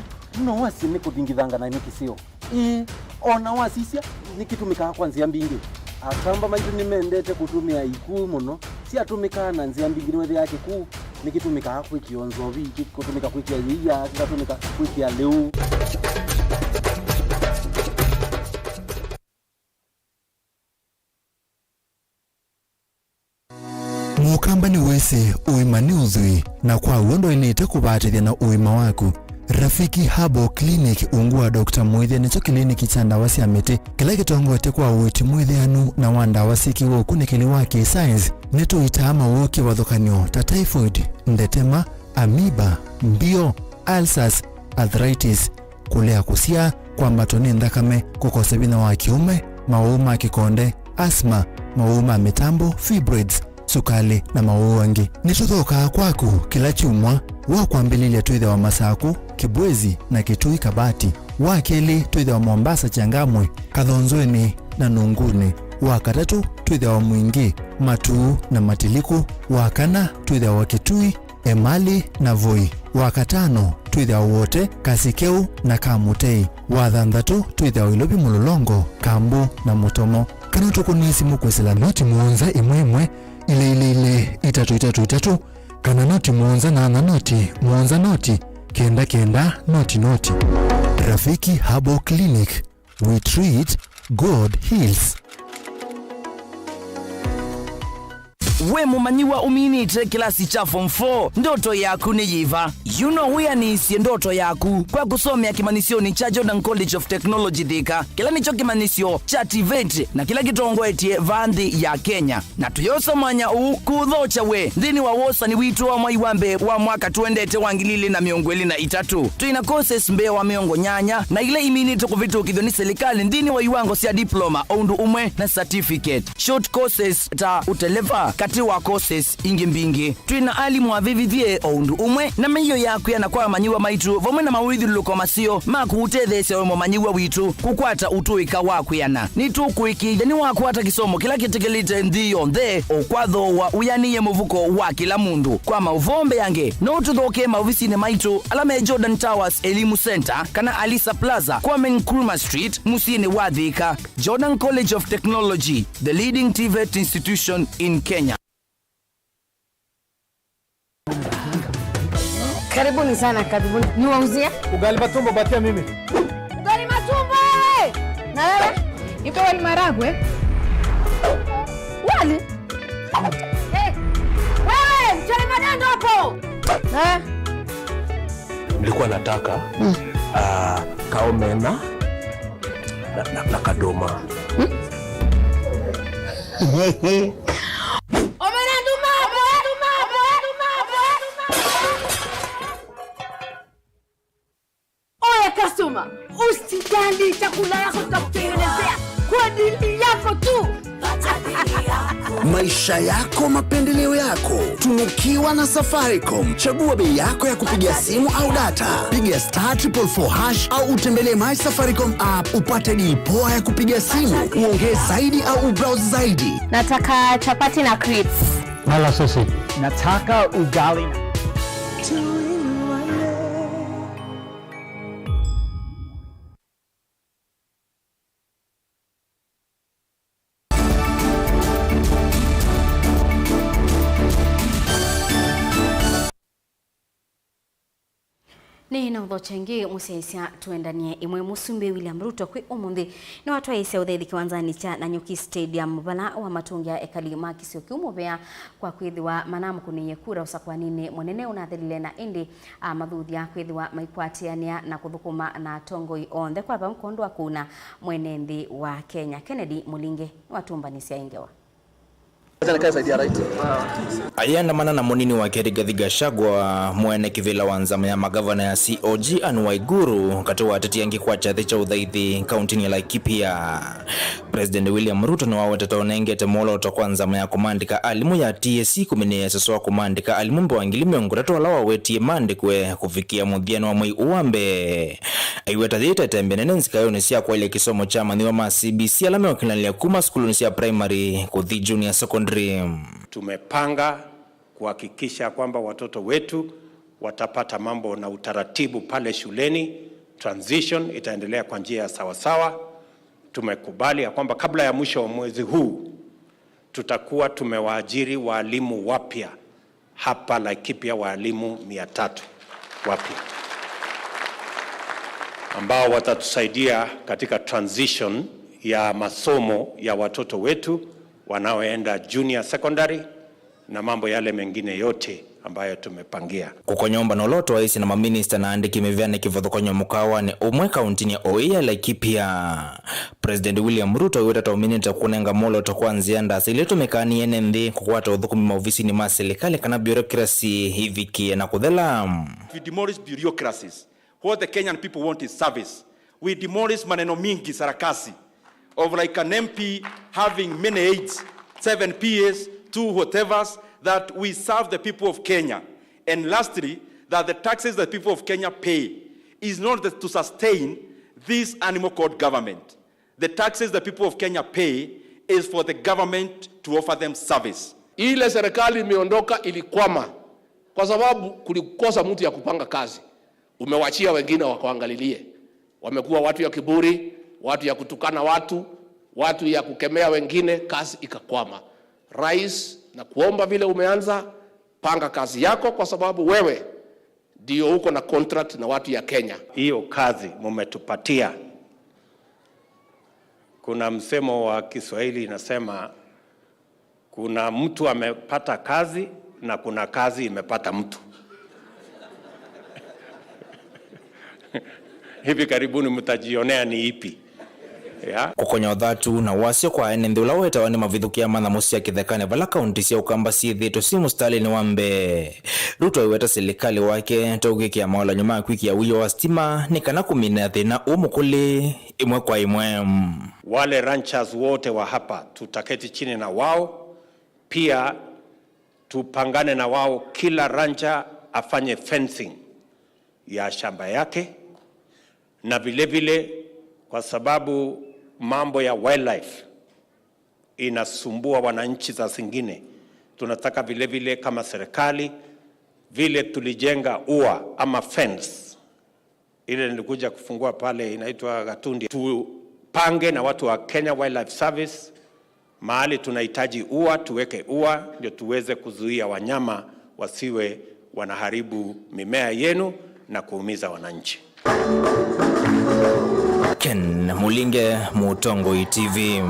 no wasye nĩ kũthingithanga na nĩ kĩseo. Ĩĩ, o na wasisya, nĩkĩtũmĩkaa kwa nzĩa mbingĩ. Akamba maitũ nĩmendete kũtũmĩa ikuu mũno. Syatũmĩkaa na nzĩa mbingĩ, nĩwethĩaa kĩkuu nĩkĩtũmĩkaa kwĩkĩa nzovi, kĩkũtũmĩka kwĩkĩa yĩia, kĩkatũmĩka kwĩkĩa lĩu. Mũkamba nĩwĩsĩ ũima nĩ ũthwii, na kwa w'o ndwaĩlĩte kũvatĩthya na ũima waku. Rafiki Herbal Clinic, ungu wa Doctor Mwĩthya, nĩkyo kĩliniki kya ndawa sya mĩtĩ kĩla kĩtongoetye kwa ũiiti mwĩthĩanu na wa ndawa syĩkĩwe ũkunĩkĩli wa kĩ-science. Nĩtũitaa mawoo kĩvathũkany'o ta typhoid, ndetema, amoeba, mbio, ulcers, arthritis, kũlea kũsyaa, kwambatwa nĩ nthakame, kũkosa vinya wa kĩũme, mawau ma kĩkonde, asthma, mawau ma mĩtambo, fibroids, sukalĩ, na mawau angĩ. Nĩtũthookaa kwaku kĩla kyumwa. Wa kwambĩlĩlya twĩthĩawa Masakũ, Kibwezi, na Kitui Kabati. Wa kelĩ twĩthĩawa Mombasa, Changamwe, Kathonzweni, na Nunguni. Wa katatũ twĩthĩawa Mwingi, Matuu, na Matiliku. Wa kana twĩthĩawa Kitui, Emali, na Voi. Wa katano twĩthĩawa Wote, Kasikeu, na Kamutei. Wa thanthatũ twĩthĩawa Ilovi, Mũlolongo, Kambu, na Mũtomo. Kana tũkũnĩe simũ kwĩsĩla noti mũonza ĩmwe ĩmwe, ilĩ ilĩ ilĩ, itatũ itatũ itatũ, kana noti mũonza nyanya noti, mũonza noti, kenda kenda, noti noti. Rafiki Herbal Clinic, we treat, God heals. We mũmanyĩw'a ũminĩte kĩlasi kya form four, ndoto yaku nĩ yĩva? Yu no wĩanĩsye ndoto yaku kwa kũsomea kĩmanyĩsyonĩ kya Jordan College of Technology Thika, kĩla nĩkyo kĩmanyĩsyo kya TVET na kĩla kĩtongoetye vaa nthĩ ya Kenya. Na tũyosa mwanya ũũ kũũthokya we nthĩnĩ wa wosani witũ wa mwai wa mbee wa mwaka tũendete wa ngili ilĩ na mĩongo ĩlĩ na itatũ. Twĩ na courses mbee wa mĩongo nyanya na ila iminĩte kũvĩtũkĩthw'a nĩ silikalĩ nthĩnĩ wa iwango sya diploma o ũndũ ũmwe na certificate. Short courses ta ũteleva, katĩ wa courses ingĩ mbingĩ. Twĩ na alimũ avĩvĩthye o ũndũ ũmwe na mĩio ya kwĩana kwa amanyĩw'a maitũ, vamwe na mawĩthyũlũlũko maseo ma kũũtetheesya we mũmanyĩw'a witũ kũkwata ũtũĩka wa kwĩana. Nĩtũkũĩkĩĩthya nĩwakwata kĩsomo kĩla kĩtĩkĩlĩte nthĩ yonthe, o kwa thooa wĩanĩie mũvuko wa kĩla mũndũ. Kwa maũvoo mbeange, no ũtũthokee maovisinĩ maitũ ala me Jordan Towers Elimu Center kana Alisa Plaza, Kwame Nkrumah Street, mũsyĩnĩ wa Thika. Jordan College of Technology, the leading TVET institution in Kenya. Karibuni sana, karibuni. Niwauzie? Ugali matumbo, patia mimi. Ugali matumbo, eh! Na wewe? Nipe wali maragwe. Wali? Eh, wewe, mchele madando hapo. Eh? Nilikuwa nataka, ah, kaomena na, na, na kadoma. Omena nduma, omena nduma, omena nduma, omena nduma. Oya customer, usijali, chakula yako tutakutengenezea kwa ajili yako tu. Maisha yako, mapendeleo yako. Tunukiwa na Safaricom. Chagua bei yako ya kupiga simu au data. Piga star triple four hash au utembelee My Safaricom app upate deal poa ya kupiga simu, uongee zaidi au ubrowse zaidi. Nataka chapati na crips. Mala sausage. Nataka ugali na Nĩ na ũthokya ĩngĩ mũsyaĩĩsya tũendanie ĩmwe. Mũsumbĩ William Ruto kwĩ ũmũnthĩ nĩwatwaĩĩsya ũthaithi kĩwanzanĩ kya Nanyuki Stadium, vala wamatũngĩa ekali ma kĩsio kĩu mũvea kwa kwĩthĩwa manamũkũnĩie kura ũsakũaninĩ mũnene ũnathelile, na ĩndĩ amathuthya kwĩthĩwa maikwatĩanĩa na kũthũkũma na atongoi onthe kwa vamwe kwondũ wa kũuna mwene nthĩ wa Kenya. Kennedy Mũlinge nĩwatũmbanĩsya ĩ ngewa. Acha nikae side ya right. Ayĩandamana na mũnini wake Rigathi Gachagua, mwene kĩvĩla wa nzama ya magavana ya C O G, Anne Waiguru, katĩ wa ateti angĩ kwa kyathĩ kya ũthaithi kauntinĩ ya Laikipia. President William Ruto nĩwawetete ũnengete mwolooto kwa nzama ya kũmaandĩka alimũ ya T S C kũminĩĩa ĩsoso wa kũmaandĩka alimũ mbee wa ngili mĩongo ĩtatũ ala wawetie maandĩkwe kũvikĩa mũthyanĩ wa mwei ũũ wa mbee. Aiweta yĩta ĩtambya nene nzikaĩonĩ sya kwaĩlya kĩsomo kya amanyĩw'a ma C B C ala meũkilanĩlya kuma sukulunĩ sya primary kũthi junior secondary. Tumepanga kuhakikisha kwamba watoto wetu watapata mambo na utaratibu pale shuleni, transition itaendelea kwa njia ya sawasawa. Tumekubali ya kwamba kabla ya mwisho wa mwezi huu tutakuwa tumewaajiri walimu wapya hapa Laikipia, walimu mia tatu wapya ambao watatusaidia katika transition ya masomo ya watoto wetu wanaoenda junior secondary na mambo yale mengine yote ambayo tumepangia. Kũkonya ũmbano ũla ũtwaĩĩsye na maminista na aandĩki mĩvĩanĩ kĩvathũkany'o mũkaawanĩ ũmwe kauntinĩ ya oĩ ya Laikipia. President William Ruto aiweta ta ũminĩte kũnenga mwolooto kwa nzĩa ndasa ila itũmĩkaa nĩ ene nthĩ kũkwata ũthũkũmi maovisinĩ ma silikalĩ kana bureaucracy ivikĩe na kũthela. We demolish bureaucracies. What the Kenyan people want is service. We demolish maneno mingi sarakasi of, like, an M P having many aides, seven P As, two whatevers, that we serve the people of Kenya. And lastly, that the taxes that people of Kenya pay is not the, to sustain this animal called government. The taxes the people of Kenya pay is for the government to offer them service. Ile serikali imeondoka ilikwama kwa sababu kulikosa mtu ya kupanga kazi. Umewachia wengine wakuangalilie. Wamekuwa watu ya kiburi, watu ya kutukana watu, watu ya kukemea wengine, kazi ikakwama. Rais, na kuomba vile umeanza, panga kazi yako kwa sababu wewe ndio uko na contract na watu ya Kenya. Hiyo kazi mumetupatia. Kuna msemo wa Kiswahili inasema, kuna mtu amepata kazi na kuna kazi imepata mtu. Hivi karibuni mtajionea ni ipi. Yeah. Kũkonya ũthatu na wasyo kwa ene nthĩ ũla wetawa nĩ mavithũkĩa ma nyamũ sya kĩthekanĩ vala kaunti sya Ũkamba syĩthĩĩtwe syĩ mũsitalĩnĩ wa mbee. Ruto aiweta silikalĩ wake ta ũkwĩkĩa maũlany'o ma kwĩkĩa wĩoo wa sitima nĩ kana kũmina thĩna ũũ mũkũlĩ ĩmwe kwa ĩmwe. Wale ranchers wote wa hapa tutaketi chini na wao pia, tupangane na wao, kila rancher afanye fencing ya shamba yake, na vile vile, kwa sababu mambo ya wildlife inasumbua wananchi saa zingine, tunataka vile vile kama serikali, vile tulijenga ua ama fence ile nilikuja kufungua pale inaitwa Gatundi, tupange na watu wa Kenya Wildlife Service, mahali tunahitaji ua, tuweke ua, ndio tuweze kuzuia wanyama wasiwe wanaharibu mimea yenu na kuumiza wananchi. Ken Mulinge, Mũtongoi T V.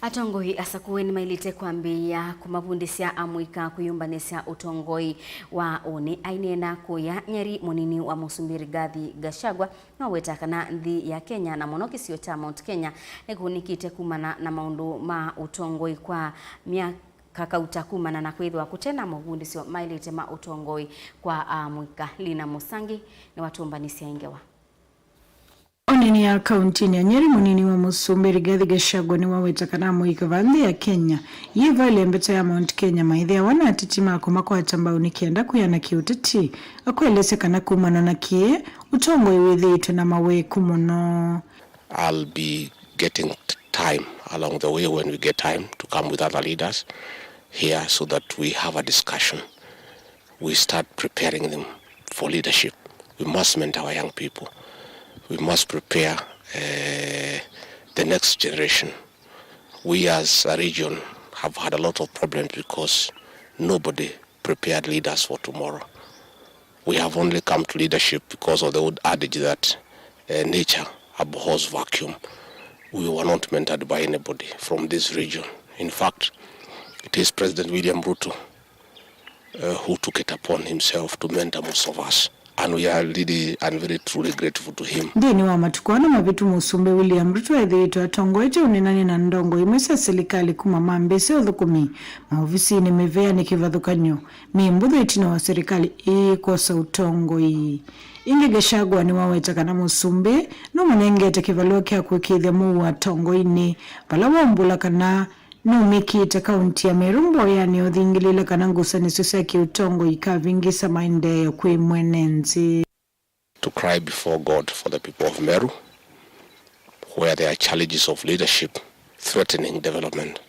Atongoi asakũe nĩmaĩlĩte kwambĩĩa kũmavundĩsya amũika kwĩyũmbanĩsya ũtongoi wa ũnĩ. Aineena kũya Nyeri, mũnini wa mũsumbĩ Rigathi Gachagua nĩwaweta kana nthĩ ya Kenya, na mũno kĩsio kya Mount Kenya, nĩkũnĩkĩte kumana na maũndũ ma ũtongoi kwa myaka kauta kumana na kwĩthĩwa kũte na mavundĩsyo maĩlĩte ma ũtongoi kwa amũika. Lina Mũsangi nĩwatũmbanĩsya ĩ ngewa. Ũnini ya kauntinĩ ya Nyeri, mũnini wa mũsumbĩ Rigathi Gachagua nĩwaweta kana amũika va nthĩ ya Kenya yĩva ĩlembeta ya Mount Kenya maĩthĩawa na ateti ma kũmakwata mbau nĩ kenda kwĩana kĩũteti, akwelesya kana kumana na kĩĩ, ũtongoi wĩthĩĩtwe na mawĩku mũno. I'll be getting t-, time along the way when we get time to come with other leaders here so that we have a discussion. We start preparing them for leadership. We must mentor our young people. We must prepare, eh, the next generation. We as a region have had a lot of problems because nobody prepared leaders for tomorrow. We have only come to leadership because of the old adage that, eh, nature abhors vacuum. We were not mentored by anybody from this region. In fact, it is President William Ruto uh, who took it upon himself to mentor most of us And we are really and very truly grateful to him. Nthĩnĩ wa matukũ ana mavĩtu, Mũsumbĩ William Ruto ethĩĩtwe atongoetye ũneenany'a na ndongoi imwe sya silikalĩ kuma mambĩĩsye ũthũkũmi maovisinĩ mĩvĩanĩ kĩvathũkany'o mĩmbũthũ ĩtina wa silikalĩ ĩĩ kwosa ũtongoi. Ĩngĩ, Gachagua nĩwaweta kana Mũsumbĩ nũmũnengete kĩvalũa kya kũĩkĩĩthya mũuo atongoinĩ, vala waumbũla kana nũmĩkĩĩte kaunti ya Meru mboyanĩ ũthingĩlĩĩla kana ngusanĩsyo sya kĩũtongoi ikavĩngĩsa maendeeo kwĩ mwene nthĩ. To cry before God for the people of Meru, where there are challenges of leadership threatening development.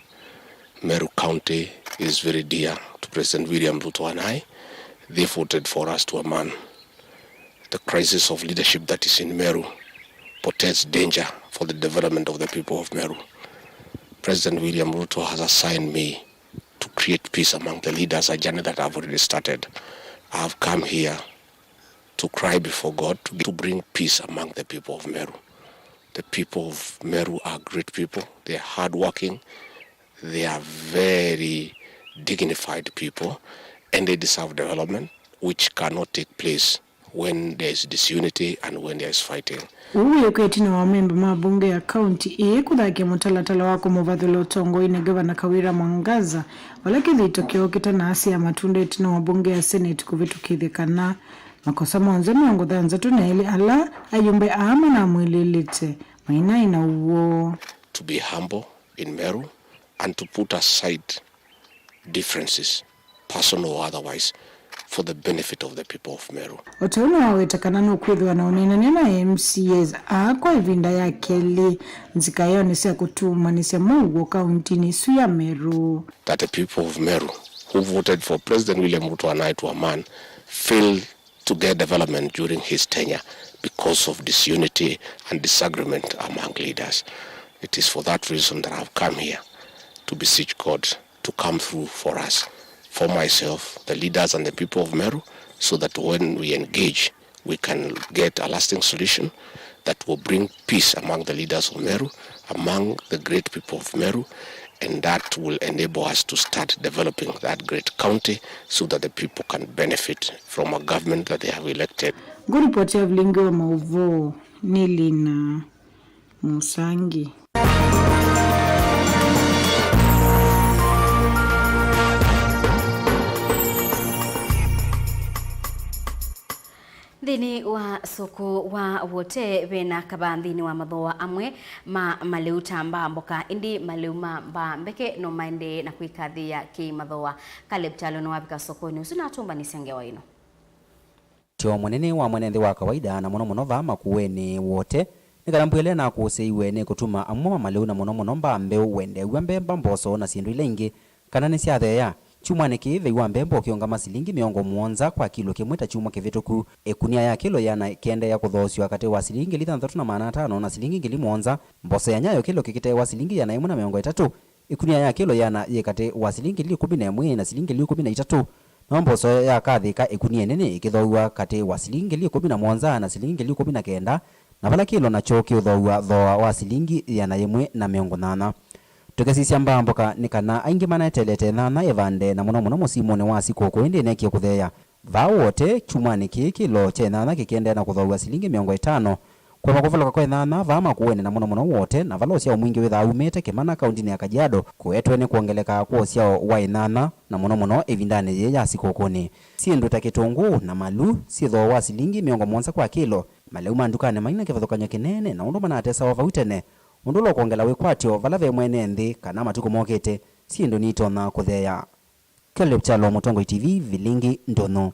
Meru County is very dear to President William Ruto and I. They voted for us to a man. The crisis of leadership that is in Meru portends danger for the development of the people of Meru. President William Ruto has assigned me to create peace among the leaders, a journey that I've already started. I have come here to cry before God to, to bring peace among the people of Meru. The people of Meru are great people. They are hardworking. They are very dignified people, and they deserve development, which cannot take place when there is disunity and when there is fighting. Ũu wĩĩkwa ĩtina wa amemba ma mbunge ya kaunti ĩĩ kũthakia mũtalatala wa kũmũvathũla ũtongoinĩ Ngavana Kawira Mwangaza, vala kĩthito kĩoo kĩtanaasya matunda ĩtina wa mbunge ya Senate kũvĩtũkĩthya kana makosa monthe mĩongo thanthatũ na elĩ ala ayumbe aa manamwĩlĩlĩte mainaĩ na ũw'o. To be humble in Meru and to put aside differences, personal or otherwise, for the benefit of the people of Meru. O ta ũu nĩwaweta kana nũkwĩthĩwa na ũneenany'a na M C As aa kwa ĩvinda ya kelĩ nzikaĩonĩ sya kũtumanĩsya mũuo kauntinĩ ĩsu ya Meru. That the people of Meru who voted for President William Ruto and I to a man failed to get development during his tenure because of disunity and disagreement among leaders. It is for that reason that I have come here to beseech God to come through for us, for myself, the leaders and the people of Meru, so that when we engage, we can get a lasting solution that will bring peace among the leaders of Meru, among the great people of Meru, and that will enable us to start developing that great county so that the people can benefit from a government that they have elected. Ngũripoti ya vilingi wa maũvoo nĩ Lina Mũsangi. Nthĩnĩ wa soko wa Wote, ve na kavaa nthĩnĩ wa mathooa amwe ma malĩu ta mbaa mboka, ĩndĩ malĩu ma mbaa mbeke no maendee na kwĩkathĩĩa kĩ-mathooa. Caleb Kyalo nĩwavika sokonĩ ũsu na atũmbanĩsya ngewa ĩno. Ũtao mũnene wa mwene nthĩ wa kawaida, na mũno mũno vaa Makueni Wote, nĩ kana mbua ĩla ĩnakũsĩiwe nĩkũtuma amwe ma malĩu, na mũno mũno mbaa mbeũ, wendeew'a mbemba, mboso, na syĩndũ ila ingĩ, kana nĩsyatheea. Kyumwanĩ kĩĩ, vei wa mbemba ũkĩũngama silingi mĩongo mũonza kwa kilo kĩmwe ta kyumwa kĩvĩtũku. Ĩkunia ya kilo ĩana ĩkĩendeea kũthoosw'a katĩ wa silingi ngili thanthatũ na maana atano na silingi ngili mũonza. Mboso ya nyayo kilo kĩkĩteewa silingi ĩana ĩmwe na mĩongo ĩtatũ. Ĩkunia ya kilo ĩana yĩ katĩ wa silingi ngili ĩkũmi na ĩmwe na silingi ngili ĩkũmi na itatũ. No mboso ya kathĩka ĩkunia ĩnene ĩkĩthooaw'a katĩ wa silingi ngili ĩkũmi na mũonza na silingi ngili ĩkũmi na kenda, na vala kilo nakyo kĩũthooaw'a thooa wa silingi ĩana yĩmwe na mĩongo nyanya. Tũkĩsisya mbaa mboka nĩ kana aingĩ maneteelete nyanya ĩvande, na mũno mũno mũsimunĩ wa sikũkũ, ĩndĩ ĩneekie kũtheea. Vaa Wote, kyumwanĩ kĩĩ kilo kya nyanya kĩkĩendeea na kũthooaw'a silingi mĩongo ĩtano. Kũema kũvalũka kwa nyanya vaa Makueni, na mũno mũno Wote, na vala ũsyao mwingĩ wĩthaa umĩte Kĩmana, kauntinĩ ya Kajiado, kũetwe nĩ kwongeleka kwa ũsyao wa nyanya, na mũno mũno ĩvindanĩ yĩĩ ya sikũkũnĩ. Syĩndũ ta kĩtũngũũ na malu syĩ thooa wa silingi mĩongo mũonza kwa kilo. Malĩu ma ndukanĩ maina kĩvathũkany'o kĩnene na ũndũ manatesawa vau tene, ũndũ ũla ũkwongela wĩkwatyo vala ve mwene nthĩ kana matukũ mokĩte syĩndũ nitonya kũtheea. Caleb Kyalo, Mũtongoi T V, Vilingi, Ndũnyũ.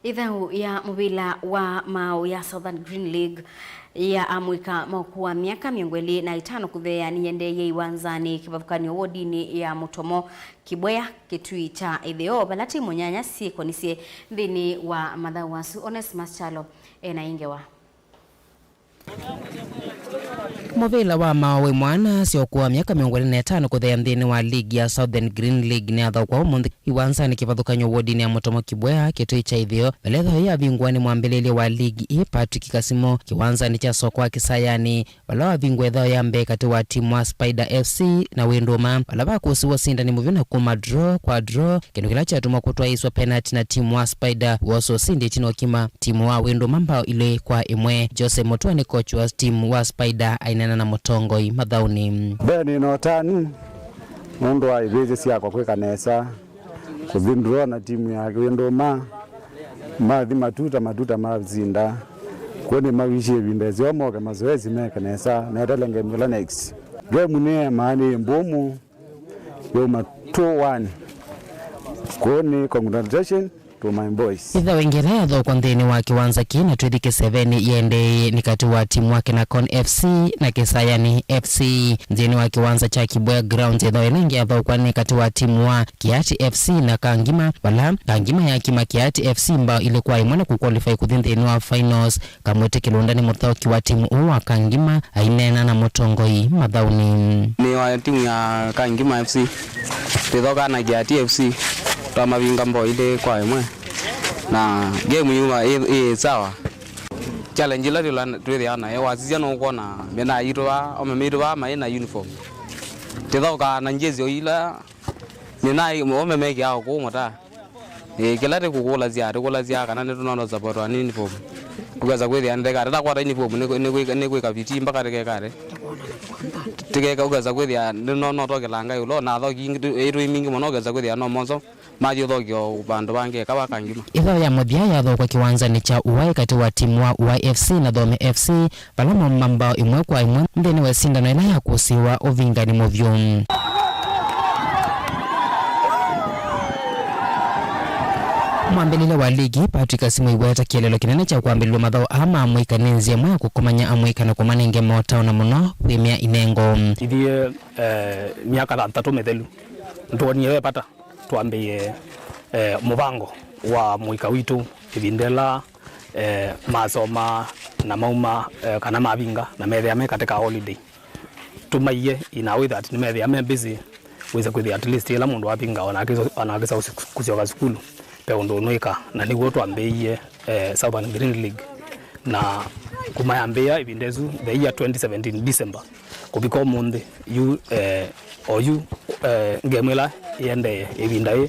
Ĩthaũ ya mũvĩla wa maaũ ya Southern Green League ya amũika ma ũkũũ wa myaka mĩongo ĩlĩ na ĩtano kũtheea nĩyendeeie iwanzanĩ kĩvathũkany'o wodinĩ ya Mũtomo, Kĩbwea, Kĩtui kya Ĩtheo, vala timu nyanya syĩkonisye nthĩnĩ wa mathaũ asu. Onesmus Kyalo ena ĩ ngewa. Mũvĩla wa maũĩ mwana sya ũkũũ wa myaka mĩongo ĩlĩ na ĩtano kũtheea nthĩnĩ wa ligi ya Southern Green League nĩyathaũkwa ũmũnthĩ kĩwanzanĩ kĩvathũkany'o wodinĩ ya Mũtomo Kibwea, Kĩtũĩ kya Itheo, vala ĩthaũ yavingũa nĩ mwambĩlĩlya wa ligi ĩĩ, Patrick Kasimo, kĩwanzanĩ kya soko wa Kĩsayanĩ, vala wavingũa ĩthaũ ya mbee katĩ wa timu wa Spider F C na Wĩndũma, vala vakũsiwa ũsindani mũvyu na kuma draw kwa draw, kĩndũ kĩla kyatuma kũtwaĩĩswa penati na timu wa Spider wosa ũsindi ĩtina ũkima timu wa Wĩndũma mbao ilĩ kwa ĩmwe. Jose Mũtua nĩ coach wa timu wa Spider aineena na mũtongoi mathaũnĩ. Mbee nĩ na ũtanu nũndũ wa ivĩsĩ syakwa kwĩka nesa, kũthi draw na timu ya Wĩndũma, mathi matuta, matuta masinda. Kw'o nĩmawisye ĩvinda ĩseo moke mazoezi meke nesa, metele game ĩla next. Game nĩyemaa nĩ mbũmũ, yauma two one. Kw'o nĩ congratulations to my boys. Ĩthaũ ĩngĩ ĩla yathaũkwa nthĩnĩ wa kĩwanza kĩĩ na twĩthi kĩsevenĩ yĩendeeie nĩ katĩ wa timu wa Kenacon F C na Kĩsayanĩ F C. Nthĩnĩ wa kĩwanza kya Kibwea Grounds, ĩthaũ ĩla ĩngĩ yathaũkwa nĩ katĩ wa timu wa Kiati F C na Kangima, vala Kangima yakima Kiati F C mbao ilĩ kwa ĩmwe na kũqualify kũthi nthĩnĩ wa finals. Kamwĩtĩ Kĩlũnda nĩ mũthaũki wa timu ũũ wa Kangima aineena na mũtongoi mathaũnĩ. Nĩ wa timu ya Kangima F C. Twĩthokaa na Kiati F C, twamavinga mbao ilĩ kwa ĩmwe, na game yuma ĩ, ĩ sawa. Challenge ĩla twĩla-, twĩthĩawa nayo, wasisya nũkwona mĩnaa yitũ vaa, ome maitũ vaa maĩ na uniform. Tĩthokaa na njezi o ila mĩnaa ome mekĩaa ũkũũ mũtaa. Ĩĩ, kĩla tĩkũkũlasya, tĩkũlasya kana nĩtũnona support wa uniform. Ũkesa kwĩthĩa ndĩkate, ndakwata uniform, nĩkwĩka, nĩkwĩka viti mpaka tĩkekate. Tĩkeka, ũkesa kwĩthĩa nĩnonotwa kĩlanga ĩũlo, na athoki ĩĩ twĩ mingĩ mũno, ũkesa kwĩthĩa no monzo mathi ũthokio vandũ vangĩ eka wa Kangima. Ĩthaũ ya mũthya yathaũkwa kĩwanzanĩ kya Uae katĩ wa timu wa Uae F C na Thome F C, vala mauma mbao ĩmwe kwa ĩmwe nthĩnĩ wa ĩsindano ĩla yakũsĩĩwa ũvingani mũvyũ. Mwambĩlĩlya wa ligi, Patrick Asimũ iweta kĩeleelo kĩnene kya kwambĩlĩlw'a mathaũ aa ma amũika nĩ nzĩa ĩmwe ya kũkomany'a amũika na kũmanenge motao na mũno kwĩmĩa inengo. Ithyĩ, eh, myaka thanthatũ mĩthelu, nĩtwonie ve vata twambĩĩe, eh, mũvango wa mũika witũ ĩvinda ĩla, eh, masomaa na mauma, eh, kana mavinga na methĩa me katĩ ka holiday. Tũmaiye in a way that nĩmethĩa me busy, wĩse kwĩthĩa at least ĩla mũndũ avinga, ona akĩso-, ona akĩsa kũsyoka sukulu, ve ũndũ ũnwĩka. Na nĩw'o twambĩĩie, eh, Southern Green League, na kuma yambĩĩa ĩvinda ĩsu, the year twenty seventeen December, kũvika ũmũnthĩ, yu, eh, oyu, eh, ngemu ĩla ĩendee ĩvinda yĩĩ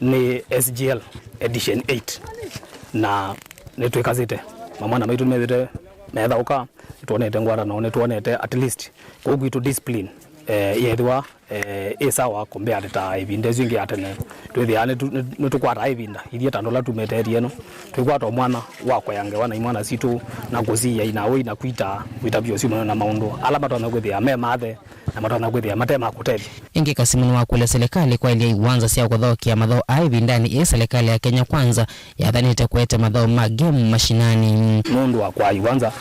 nĩ S G L edition eight, na nĩtwĩkasĩte. Mamwana maitũ nĩmethĩte methaũka, nĩtwonete ngwatanĩo, nĩtwonete at least kũu kwitũ discipline, eh, yethĩwa, eh, ĩ sawa kũmbĩa atĩ ta ĩvinda ĩsu ĩngĩ ya tene. Twĩthĩaa nĩtu-, nĩ-, nĩtũkwataa ĩvinda ithyĩ ta andũ ala tumĩte area ĩno, twĩkwata o mwana wa kũya ngewa na imwana sitũ, na kũsiĩa inawei na kwita, kwita vyũ syumana na maũndũ ala matonya kwĩthĩa me mathe na matonya kwĩthĩa mate ma kũtethya. Ĩngĩ Kasimu nĩwakũlya silikalĩ kwaĩlya iwanza sya kũthaũkĩa mathaũ aa ĩvindanĩ ĩĩ silikalĩ ya Kenya Kwanza yathanĩte kũete mathaũ ma game mashinani. Nũndũ wa kwa iwanza,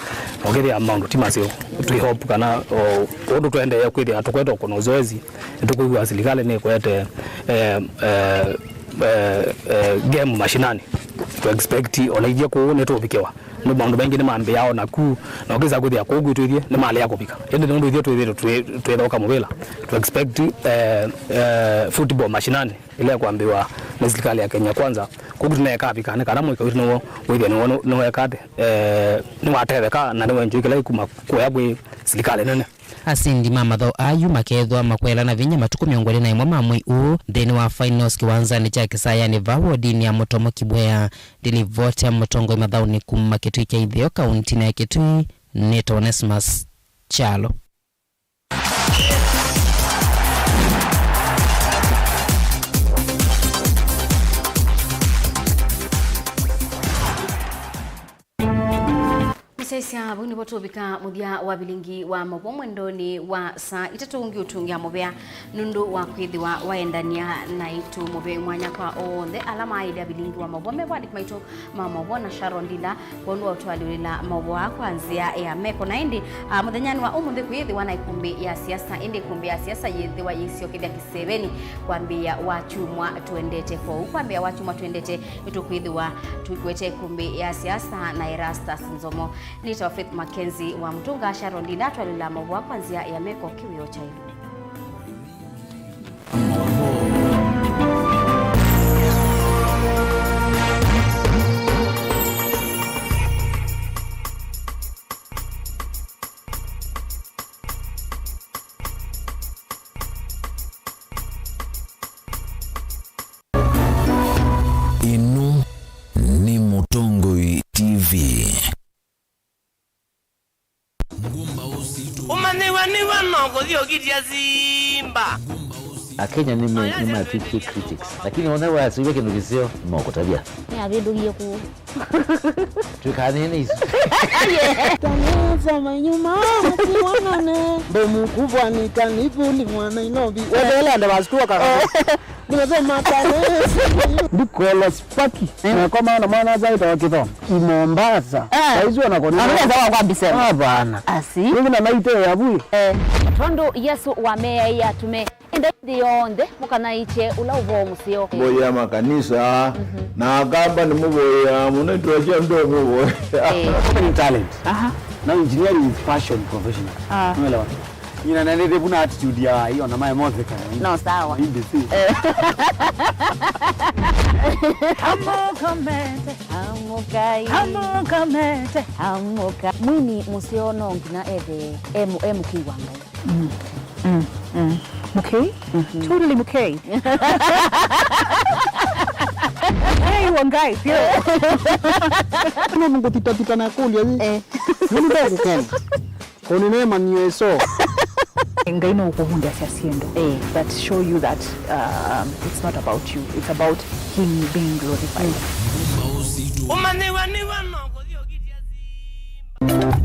na ũkethĩa maũndũ ti maseo, twĩ hope kana o ũndũ tũendee kwĩthĩa tũkwete kũna ũzoezi, nĩtũkwĩw'a silikalĩ nĩkwete, eh, eh, eh, eh, game mashinani. Tũ expect ona ithyĩ kũu nĩtũvikĩwa. Nĩ maũndũ maingĩ nĩmambĩaa o naku, na ũkĩsa kwĩthĩa kũu kwitũ ithyĩ nĩmalea kũvika. Ĩndĩ nũndũ ithyĩ twĩthĩtwe twĩ-, twĩthaũka mũvĩla, tũ expect, eh, eh, football mashinani ĩla ĩkwambĩwa nĩ silikalĩ ya Kenya Kwanza. Kũu tũneekavika nĩ kana mũika witũ nĩw'o wĩthĩa nĩw'o nĩ-, nĩweka atĩ, eh, nĩwatetheka na nĩwenjũĩ kĩla ikuma kũya kwĩ silikalĩ nene. Asindi ma mathaũ aa yu makeethĩwa makwelana vinya matukũ mĩongo ĩlĩ na ĩmwe ma mwei ũũ nthĩnĩ wa finals kĩwanzanĩ kya Kĩsayanĩ vaa wodinĩ ya Mũtomo Kibwea. Ndilivoti ya mũtongoi mathaũnĩ kuma Kĩtui kya Itheo kauntinĩ ya Kĩtui nĩtawa Onesmus Kyalo. Mũsyaĩĩsya, vau nĩvo tũvika mũthya wa vilingi wa maũvoo mwendonĩ wa saa itatũ. Ũngĩ ũtũngĩa mũvea nũndũ wa kwĩthĩwa waendania naitũ. Mũvea mwanya kwa onthe ala maaĩlya vilingi wa maũvoo, me vandĩki maitũ ma maũvoo na Sharon Ndila, kwondũ wa ũtũalyũlĩla maũvoo aa kwa nzĩa ya meko. Na ĩndĩ, a, mũthenyanĩ wa ũmũnthĩ kwĩyĩthĩwa na ĩkũmbĩ ya siasa, ĩndĩ ĩkũmbĩ ya siasa yĩthĩwa yĩsyokethya kĩsevenĩ kwambĩĩa wa kyumwa twendete. Kwoou kwambĩĩa wa kyumwa twendete, nĩtũkwĩthĩwa tũikwete ĩkũmbĩ ya siasa na Erastus Nzomo. Nĩtawa Faith Mackenzie wa Mũtũnga. Sharon Ndinda atwalĩla maũvoo kwa nzĩa ya meko kĩwĩoo kya ĩlũ. Ĩno nĩ Mũtongoi T V. Ũmanyĩw'a nĩw'o no kũthi ũkitya simba. Akenya nĩme- nĩmatw'ĩkie critics, lakini ona wasũĩvya kĩndũ kĩseo nĩmokũtavya. Nĩavĩndũkie kũũ. Twĩkanĩe nĩ isu. Tanĩsa manyuma masiwanane, mbomu kubwa ni kanivuli mwa Nairobi. Wetheele andũ vasukua kaka. Nimesema tanĩsa. Ndikola spaki. Eh. Na kwa maana mwana azaita wa kithoma. I Mombasa. Eh. Saizi wanakoni. Amina sawa kwa bisema. Hapana. Asi. Mimi na naite ya bui. Eh. Tondũ Yesũ wameaĩe atũme, endai nthĩ yonthe, mũkanaĩkye ũla ũvoo mũseo. Mboya makanisa, mhm, na Akamba nĩmũvoya mũno, itwasya ndũmũvoya. Eh. Ni talent. Aha. Now engineering is passion professional. Ah. Unaelewa? Nyina nene ndevu na attitude ya hiyo na mae mothe kana. No, sawa. Hindi si. Eh. Amũka mete. Amũkai. Amũka mete. Amũka. Mwini mũseo no nginya ethe e mũ- e mũkĩi wa Ngai. Mm, mm, mm. Mũkei? Mhm. Totally mũkei. Hey, Wangai, pio. No ngũthitathita na kũlya ĩ. Eh. Nĩ ndakũkena. Kũnĩ nĩ manio ĩso. Ngai no ũkũvundasya syĩndũ, eh, that show you that, um, it's not about you, it's about him being glorified. Ũmanyĩw'a nĩw'o no kũthi ũkitya simba.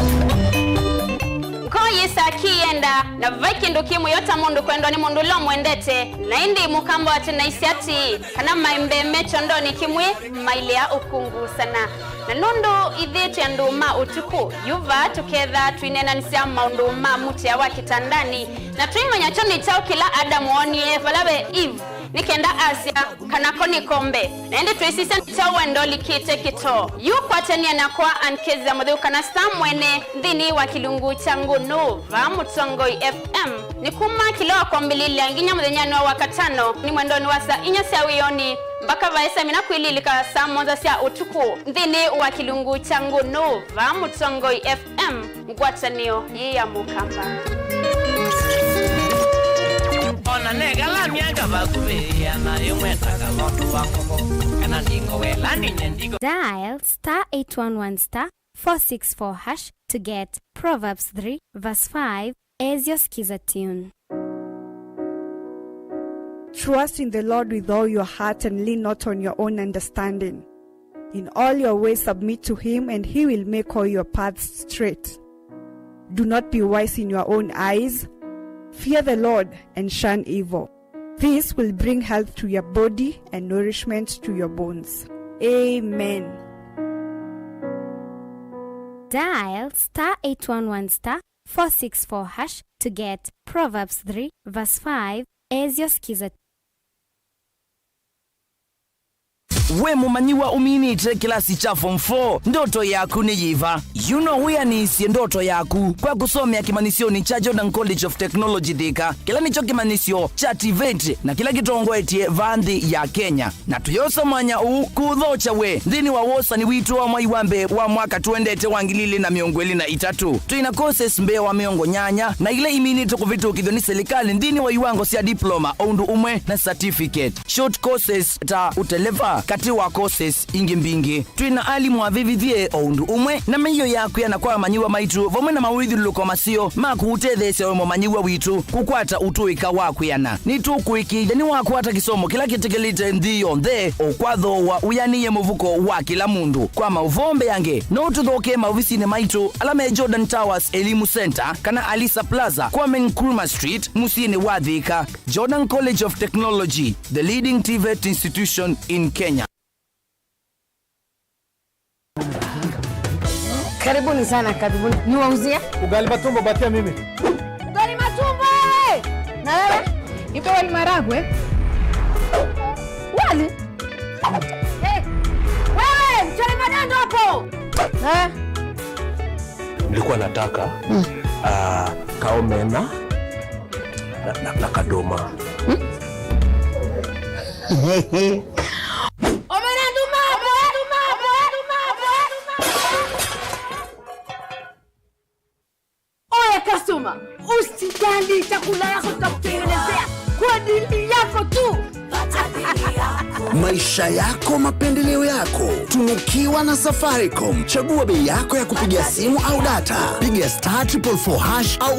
Ngoo yĩsa kĩyenda, na vai kĩndũ kĩ mũyo ta mũndũ kwendwa nĩ mũndũ ũla ũmwendete. Na ĩndĩ Mũkamba wa tene aisye atĩĩ, kana maembe me kyondonĩ kĩmwe mailea ũkungu sana. Na nũndũ ithyĩ twĩ andũ ma ũtukũ, yu vaa tũkethaa twĩneenanĩsya maũndũ ma mũtĩa wa kĩtandanĩ, na tũimanya kyo nĩ kyaũ kĩla Adamu woonie vala ve Eve, nĩ kenda asya, kana ko nĩ kombe. Na ĩndĩ twĩsisya nĩ kyaũ wenda ũlikĩte kĩtoo. Yu kwatania nakwa Ann Kezi ya Mũtheu kana Star Mwene nthĩnĩ wa kĩlungu kya Ngũnũ vaa Mũtongoi F M. Nĩ kuma kĩla wa kwambĩlĩlya nginya mũthenyanĩ wa Wakatano, nĩ mwendonĩ wa saa inya sya wĩonĩ, mbaka vaĩ saa mina kwĩlĩlĩka saa mũonza sya ũtukũ, nthĩnĩ wa kĩlungu kya Ngũnũ vaa Mũtongoi F M, ngwatanĩo yĩ ya Mũkamba. Ona negala myaka vakuvĩĩa na yĩmwetaga vondu wa koko, kana ndingo wela ndinye ndigo. Dial star eight one one star four six four hash to get Proverbs three verse five as your Skiza tune. Trust in the Lord with all your heart and lean not on your own understanding. In all your ways submit to him, and he will make all your paths straight. Do not be wise in your own eyes. Fear the Lord and shun evil. This will bring health to your body and nourishment to your bones. Amen. Dial star eight one one star four six four hash to get Proverbs three verse five as your Skiza. We mũmanyĩw'a ũminĩte kĩlasi kya form four, ndoto yaku nĩ yĩva? Yu no wĩanĩsye ndoto yaku kwa kũsomea kĩmanyĩsyonĩ kya Jordan College of Technology Thika, kĩla nĩkyo kĩmanyĩsyo kya TVET na kĩla kĩtongoetye vaa nthĩ ya Kenya. Na tũyosa mwanya ũũ kũũthokya we nthĩnĩ wa wosani witũ wa mwai wa mbee wa mwaka tũendete wa ngili ilĩ na mĩongo ĩlĩ na itatũ. Twĩ na courses mbee wa mĩongo nyanya na ila iminĩte kũvĩtũkĩthw'a nĩ silikalĩ nthĩnĩ wa iwango sya diploma o ũndũ ũmwe na certificate. Short courses ta ũteleva, katĩ wa courses ingĩ mbingĩ. Twĩ na alimũ avĩvĩthye o ũndũ ũmwe na mĩio ya kwĩana kwa amanyĩw'a maitũ, vamwe na mawĩthyũlũlũko maseo ma kũũtetheesya we mũmanyĩw'a witũ kũkwata ũtũĩka wa kwĩana. Nĩtũkũĩkĩĩthya nĩwakwata kĩsomo kĩla kĩtĩkĩlĩte nthĩ yonthe, o kwathooa wĩanĩie mũvuko wa kĩla mũndũ. Kwa maũvoo mbeange, no ũtũthokee maovisinĩ maitũ ala me Jordan Towers Elimu Center kana Alisa Plaza, Kwame Nkrumah Street, mũsyĩnĩ wa Thika. Jordan College of Technology, the leading TVET institution in Kenya. Karibuni sana, karibuni. Niwauzie? Ugali matumbo, patia mimi. Ugali matumbo, eh! Na wewe? Nipe wali maragwe. Wali? Eh, wewe, mchele madando hapo. Eh? Nilikuwa nataka ah, kaomena na, na, na kadoma. Omena nduma, omena nduma, omena nduma, omena nduma. Oya customer, usijali, chakula yako tutakutengenezea kwa dili yako tu. Maisha yako, mapendeleo yako. Tunukiwa na Safaricom. Chagua bei yako ya kupiga simu au data. Piga star triple four hash au